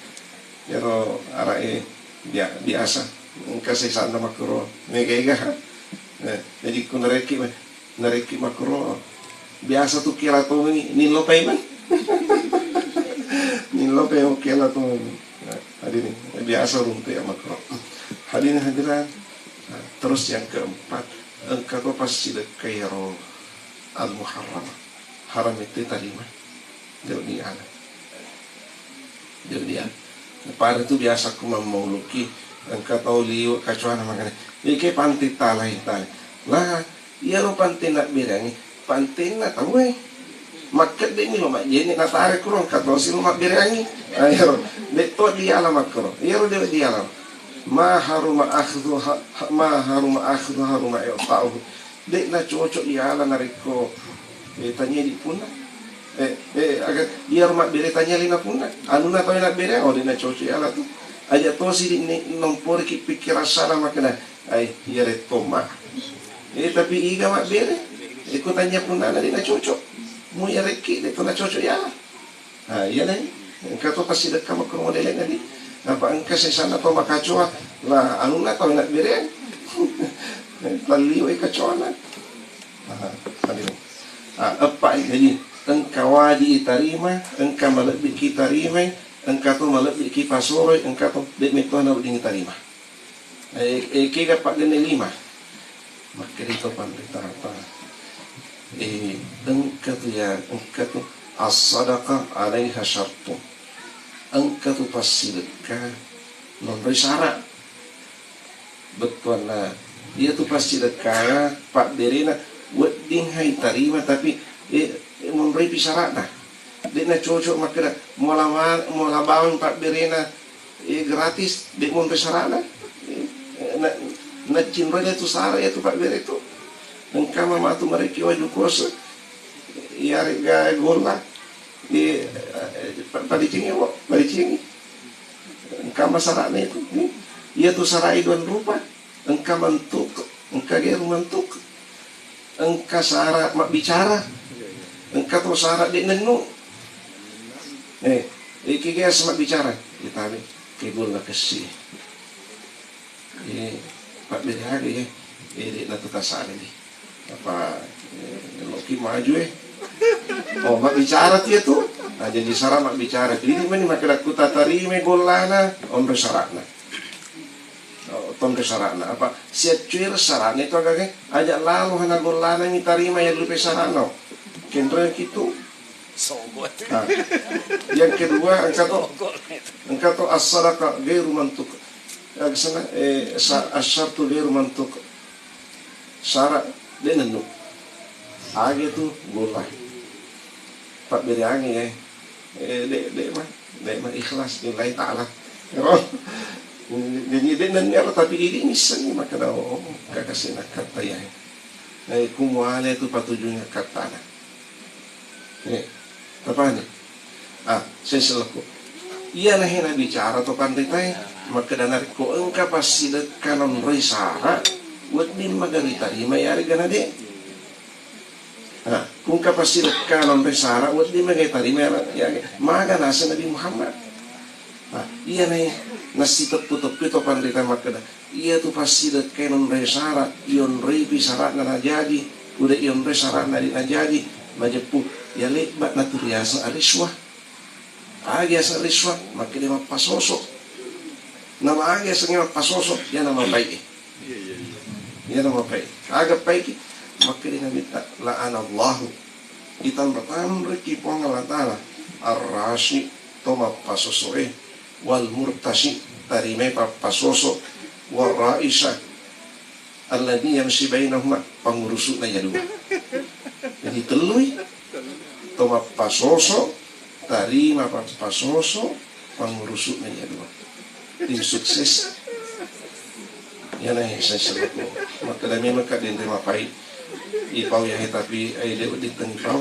Iyaro ara'e bia-, biasa. Engka sesanna makkuro mega-ega. Eh, jadi ku narekki, narekki makkuro biasa tu kela tongengi, nillopai man. Nillopai kela tongengi. Nah, hadirin, biasa runtu ya makkuro. Hadirin hadirat, nah, terus yang keempat, engka to passidekka iyaro al-muharram. Haram itu tarima. Jauh di ana. Jauh di ana. Pada tu biasa ku mammauluki, engka tau liwe' kacoana makana. Ike panti talai, talai. Lah, iyaro pantenna bereangngi, pantenna tauwe. Makkedde'ni lo majjenne' natare kuro, engka tosi lo mabbereangngi. Nah, iyaro, de' to diala makkuro. Iyaro de' diala. Ma haruma akhdhu ha-, ha-, ma haruma akhdhu haruma i'ta'uhu. De' nacocok iala narekko, eh, tania di punna. Eh, eh, aga, iyaro mabbere tania lina punna. Anunna tau nabbere, oh, de' nacocok iala tu. Aja' tosi di ni-, nomporiki pikkirang salah makkeda, ai, iyare tomma. Eh, tapi iga mabbere, eh, ko tania punnana de' nacocok. Mu iyarekki, de' to nacocok iala. Ah, iya deh. Engka to passidekka makkuro modele'na di. Apa engka sesanna to makacoa, lah anunna tau nabbereang. Talliwai kacoana. Ah, aduh. Ah, eppa, jadi engka waji itarima, engka malebbiki tarimai, engka to malebbiki pasoroi, engka to de' metto na wedding itarima. Eh, eh, kega paggenne lima. Makkeda to panrita apa? Eh, engka tu ya, engka tu as-sadaqah alaiha syartun. Engka tu passidekka nonroi sara'. Bettuanna, iya tu passidekkana pabberena wedding hai tarima, tapi, eh, eh, monroipi sara'na. De' nacocok makkeda, muala ma-, muala bawang pabberena, eh, gratis, de' monroi sara'na. Eh, na-, naccinroi tu sara' iya tu pabbere tu. Engka matu marekki waju kose, iyaregga golla, eh, eh, pa-, padicingi, wo, padicingi. Engka ma sara'na itu, eh. Iya tu sara' i duang rupa. Engka mantuk, engka geru mantuk, engka sara' mabbicara, engka to sara' de' nennu. Eh, iki geas mabbicara, itabe ke golla kessi. Eh, pabbere aga ya, eh, de' natu tasare di. Apa, eh, loki maju, eh. Oh, mabbicara tu ya tu. Nah, jadi sara' mabbicara. Jadi meni makkeda ku tatarima gollana, onroi sara'na. Oh, tonroi sara'na. Apa siaccuereng sara'na itu agage? Aja' lalo hana gollana mitarima yang lupe sara'na. Kenreng kitu. Nah, yang kedua, engka to, engka to as-sadaqah ghairu mantuk. Agasana, eh, sa-, asyartu ghairu mantuk. Sara' de' nennu. Age tu golla. Pabbereangngi, eh. Eh, de', de' ma, de' ma ikhlas lillahi ta'ala. Ero. Jadi de' nenniaro, tapi idi' missengngi makkeda, oh, kakasina katta ya. Eh, kumuale tu patujunna kattana. Eh, tapani. Ah, seselekku. Iya nahe nabicara to panritae, makkeda narekko engka passidekka nonroi sara', wedding maga ritarima yarega na de'. Nah, kungka passidekka nonroi sara', wedding maga tarima yarega, maga naseng Nabi Muhammad. Nah, iya nae nassiteppu-teppu to panrita makkeda, iya tu passidekka nonroi sara', ionroipi sara'na najaji, uda ionroi sara'na de' najaji, majeppu, iya lebba' natu riaseng ariswa. Agi aseng riswa, makkeda mappasoso. Nama agi aseng mappasoso, iya nama baik. Iya nama baik. Aga baik, makkeda Nabitta, la'anallahu. Itanra-tanraki Puang Allah Ta'ala. Ar-rashi, to mappasoso e. Wal murtashi, tarimai pappasoso. Wal raisha, Alladzi yamshi bainahuma, pangurusu'na iya dua. Jadi tellui, to mappasoso, tarima pappasoso, pangurusu'na iya dua. Tim sukses. Iyana he, saya selaku. Makkeda memang ka denre mapai. Ipau iya he, tapi ai de' wedding tengngi pau.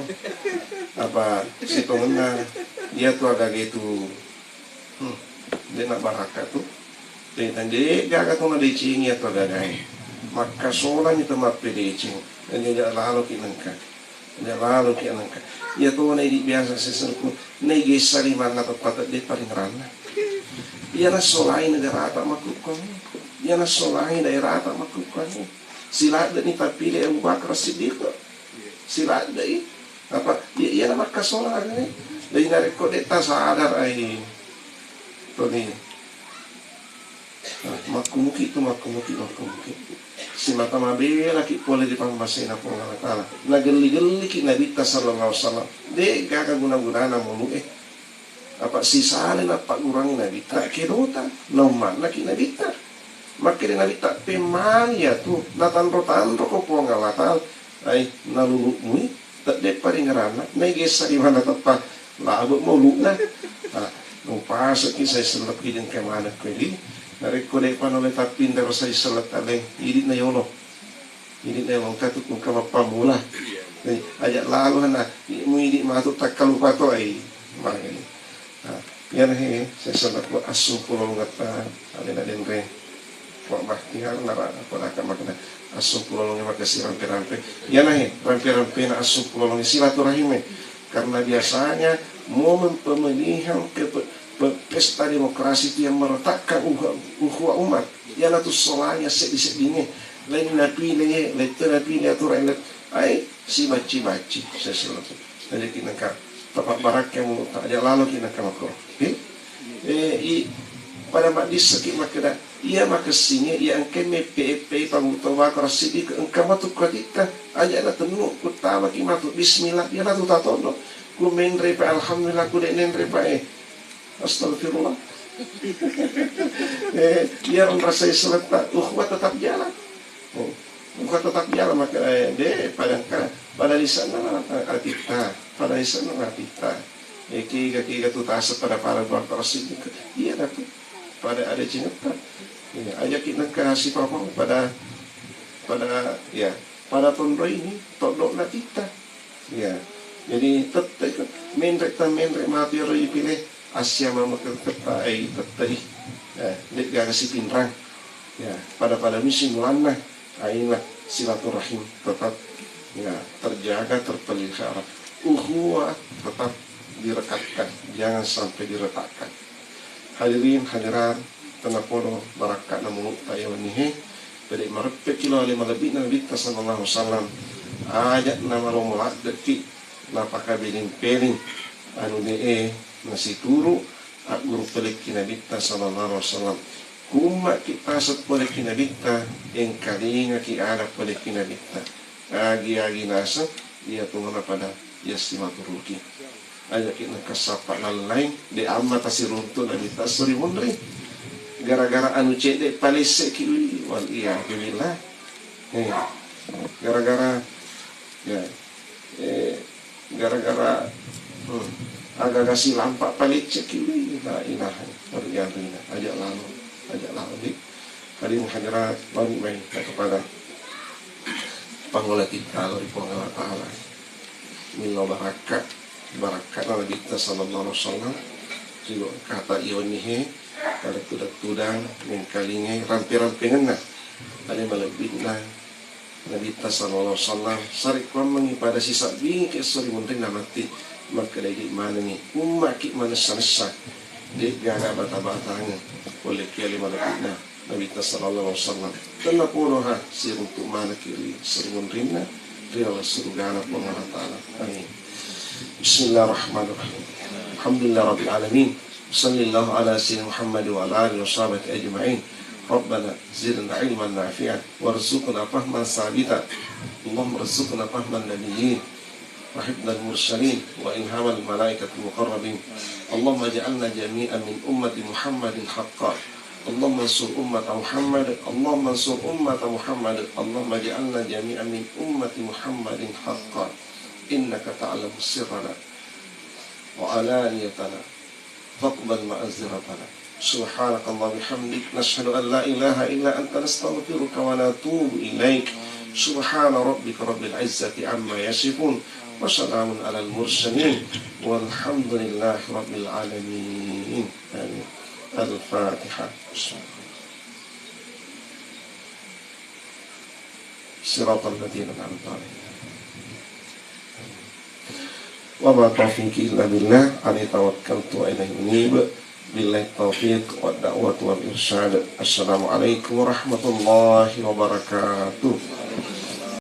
Apa sitongenna iya tu agaga itu. Hmm, de' nabarakka tu. Tentang de' gaga tu nadecengi iya tu agagae. Makkasolani tu mappedeceng. Jadi aja' laloki nengka. Aja' laloki nengka. Iya tu na idi' biasa sesengku. Naigessa limanna teppa tedde' paringeranna. Iya nassolai negarata makkukkuangnge. Iya nassolai daerata makkukkuangnge. Siladde'ni tappile Abu Bakar Siddiq. Siladde'i. Apa? Iya, iya na makkasola ni. Jadi narekko de' tasadar ai. Toni. Nah, makkumuki tu, makkumuki, makkumuki. Simata mabelaki pole ri pammasena Puang Allah Ta'ala. Nagelli-gelliki Nabitta sallallahu alaihi wasallam. De' gaga guna-gunana mulu'e. Apa sisale nappaggurangi Nabitta, kedota, naummannaki Nabitta. Makkeda Nabitta, pemmani iya tu, natanro-tanroko Puang Allah Ta'ala. Ai, nalulu'mui, tedde' paringeranna, naigessa limanna teppa, labe' maulu'na. Ah, nupaseki sai sellepki jengka manekko idi. Narekko de'pa nole tappinrero sai selletta le, idi'na yolo. Idi'na yolo engka tu engka mappamula. Jadi, aja' lalo na, muidi' matu takkalupa to ai. Makanya. Nah, iyana he, saya sebut assempulolongetta, alena denre. Wa Bahtiar nara, apa naka makna assempulolongnge makessing rampe-rampe. Iyana he, rampe-rampena assempulolongnge silaturahime. Karena biasanya momen pemilihan ke pe-, pe-, pesta demokrasi itu yang meretakkan uhu-, ukhuwah umat. Iyana tu solanya seddi-seddingnge. Lain napile, lain tu napile aturan, ai, sibacci-bacci, saya selalu. Jadi kita nengka, tepat barakka mu, aja' laloki nengka makko. Oke? Eh, i, pada maddisseki makkeda, iya makessinge, iya engka meppe-eppe, pamutto bako rasidi ke engka matu kuatitta, aja' na tennu, kuttamaki matu, bismillah, iya na tu tatondo, ku menre pa, alhamdulillah, ku de' nenre pa, eh. Astagfirullah. Eh, iya rasa seletta, ukhuwah tetap jalan. Oh, ukhuwah tetap jalan, maka, eh, de', pada engka, pada lisanna atitta, pada lisanna atitta. Eh, kiga-kiga tu tase pada-pada buang terus itu. Iya, tapi pada ada cinta. Iya, aja' kita kasih papa pada, pada, ya, pada tondo ini, todok na kita. Iya. Jadi, tette' itu, menre' ta menre' matu ero ipile, assiama mekeng tetta, eh, tette' i. Ya, de' gaga sipinrang. Ya, pada-pada misi mulanna, aina silaturahim tetap, ya, terjaga, terpelihara. Ukhuwah tetap direkatkan, jangan sampai diretakkan. Hadirin hadirat, tennapodo barakka'na mulu'ta iya wennihe, pede' mareppeki lao ale malebbi'na Nabitta sallallahu alaihi wasallam, aja' namalomo ladde'ki, napakabeling-peling anu de'e nasituru' agguru polekki Nabitta sallallahu alaihi wasallam. Ku umma'ki taseng polekki Nabitta, engkalingaki ada polekki Nabitta. Agi-agi naseng, iya tongana pada iya simaturuki. Aja'ki nengka sappa lallaing, de' amma tasiruntu' Nabitta esso ri munri. Gara-gara anu cedde' palesse'ki, wi, wal iyadzu billah. Eh, gara-gara, ya, eh, gara-gara, hmm, aga-aga silampa' palecce'ki, wi, la ilaha, wal iyadzu billah. Aja' lalo, aja' lalo, di. Hadirin hadirat, balik mai kepada Pangula titta lao ri Puang Allah Ta'ala. Millau barakka, barakka'na Nabitta sallallahu alaihi wasallam. Sigo kata iya wennihe, pada tudang-tudang, mengkalingai, rampe-rampengenna. Ada malebbi'na Nabitta sallallahu alaihi wasallam. Sarekkuammengngi pada sisabbingi ke esso ri munrinna matti. Makkeda idi' manengngi, umma'ki manessa-nessa. De' gaga bata-batangeng. Polekki ale malebbi'na. Nabitta sallallahu alaihi wasallam. Tennapodo ha siruntu' manekki ri seri munrinna ri laleng surugana Puang Allah Ta'ala. Amin. Bismillahirrahmanirrahim. Alhamdulillah Rabbil Alamin. Sallallahu ala sayyidina Muhammad wa ala alihi wa sahbihi ajma'in. Rabbana zidna ilman nafi'an warzuqna fahman sabita. Allahumma rzuqna fahman nabiyyin. وحفظ المرسلين وإلهام الملائكة المقربين. اللهم اجعلنا جميعا من أمة محمد حقا. اللهم انصر أمة محمد، اللهم انصر أمة محمد، اللهم اجعلنا جميعا من أمة محمد حقا، إنك تعلم سرنا وعلانيتنا، فاقبل معذرتنا. سبحانك اللهم وبحمدك، نشهد أن لا إله إلا أنت، نستغفرك ونتوب إليك. سبحان ربك رب العزة عما يصفون، وسلام على المرسلين، والحمد لله رب العالمين. آمين. الفاتحة. صراط الذين أنعمت عليهم. وما توفيقي إلا بالله، عليه توكلت وإليه أنيب. بالله التوفيق والدعوة والإرشاد. السلام عليكم ورحمة الله وبركاته.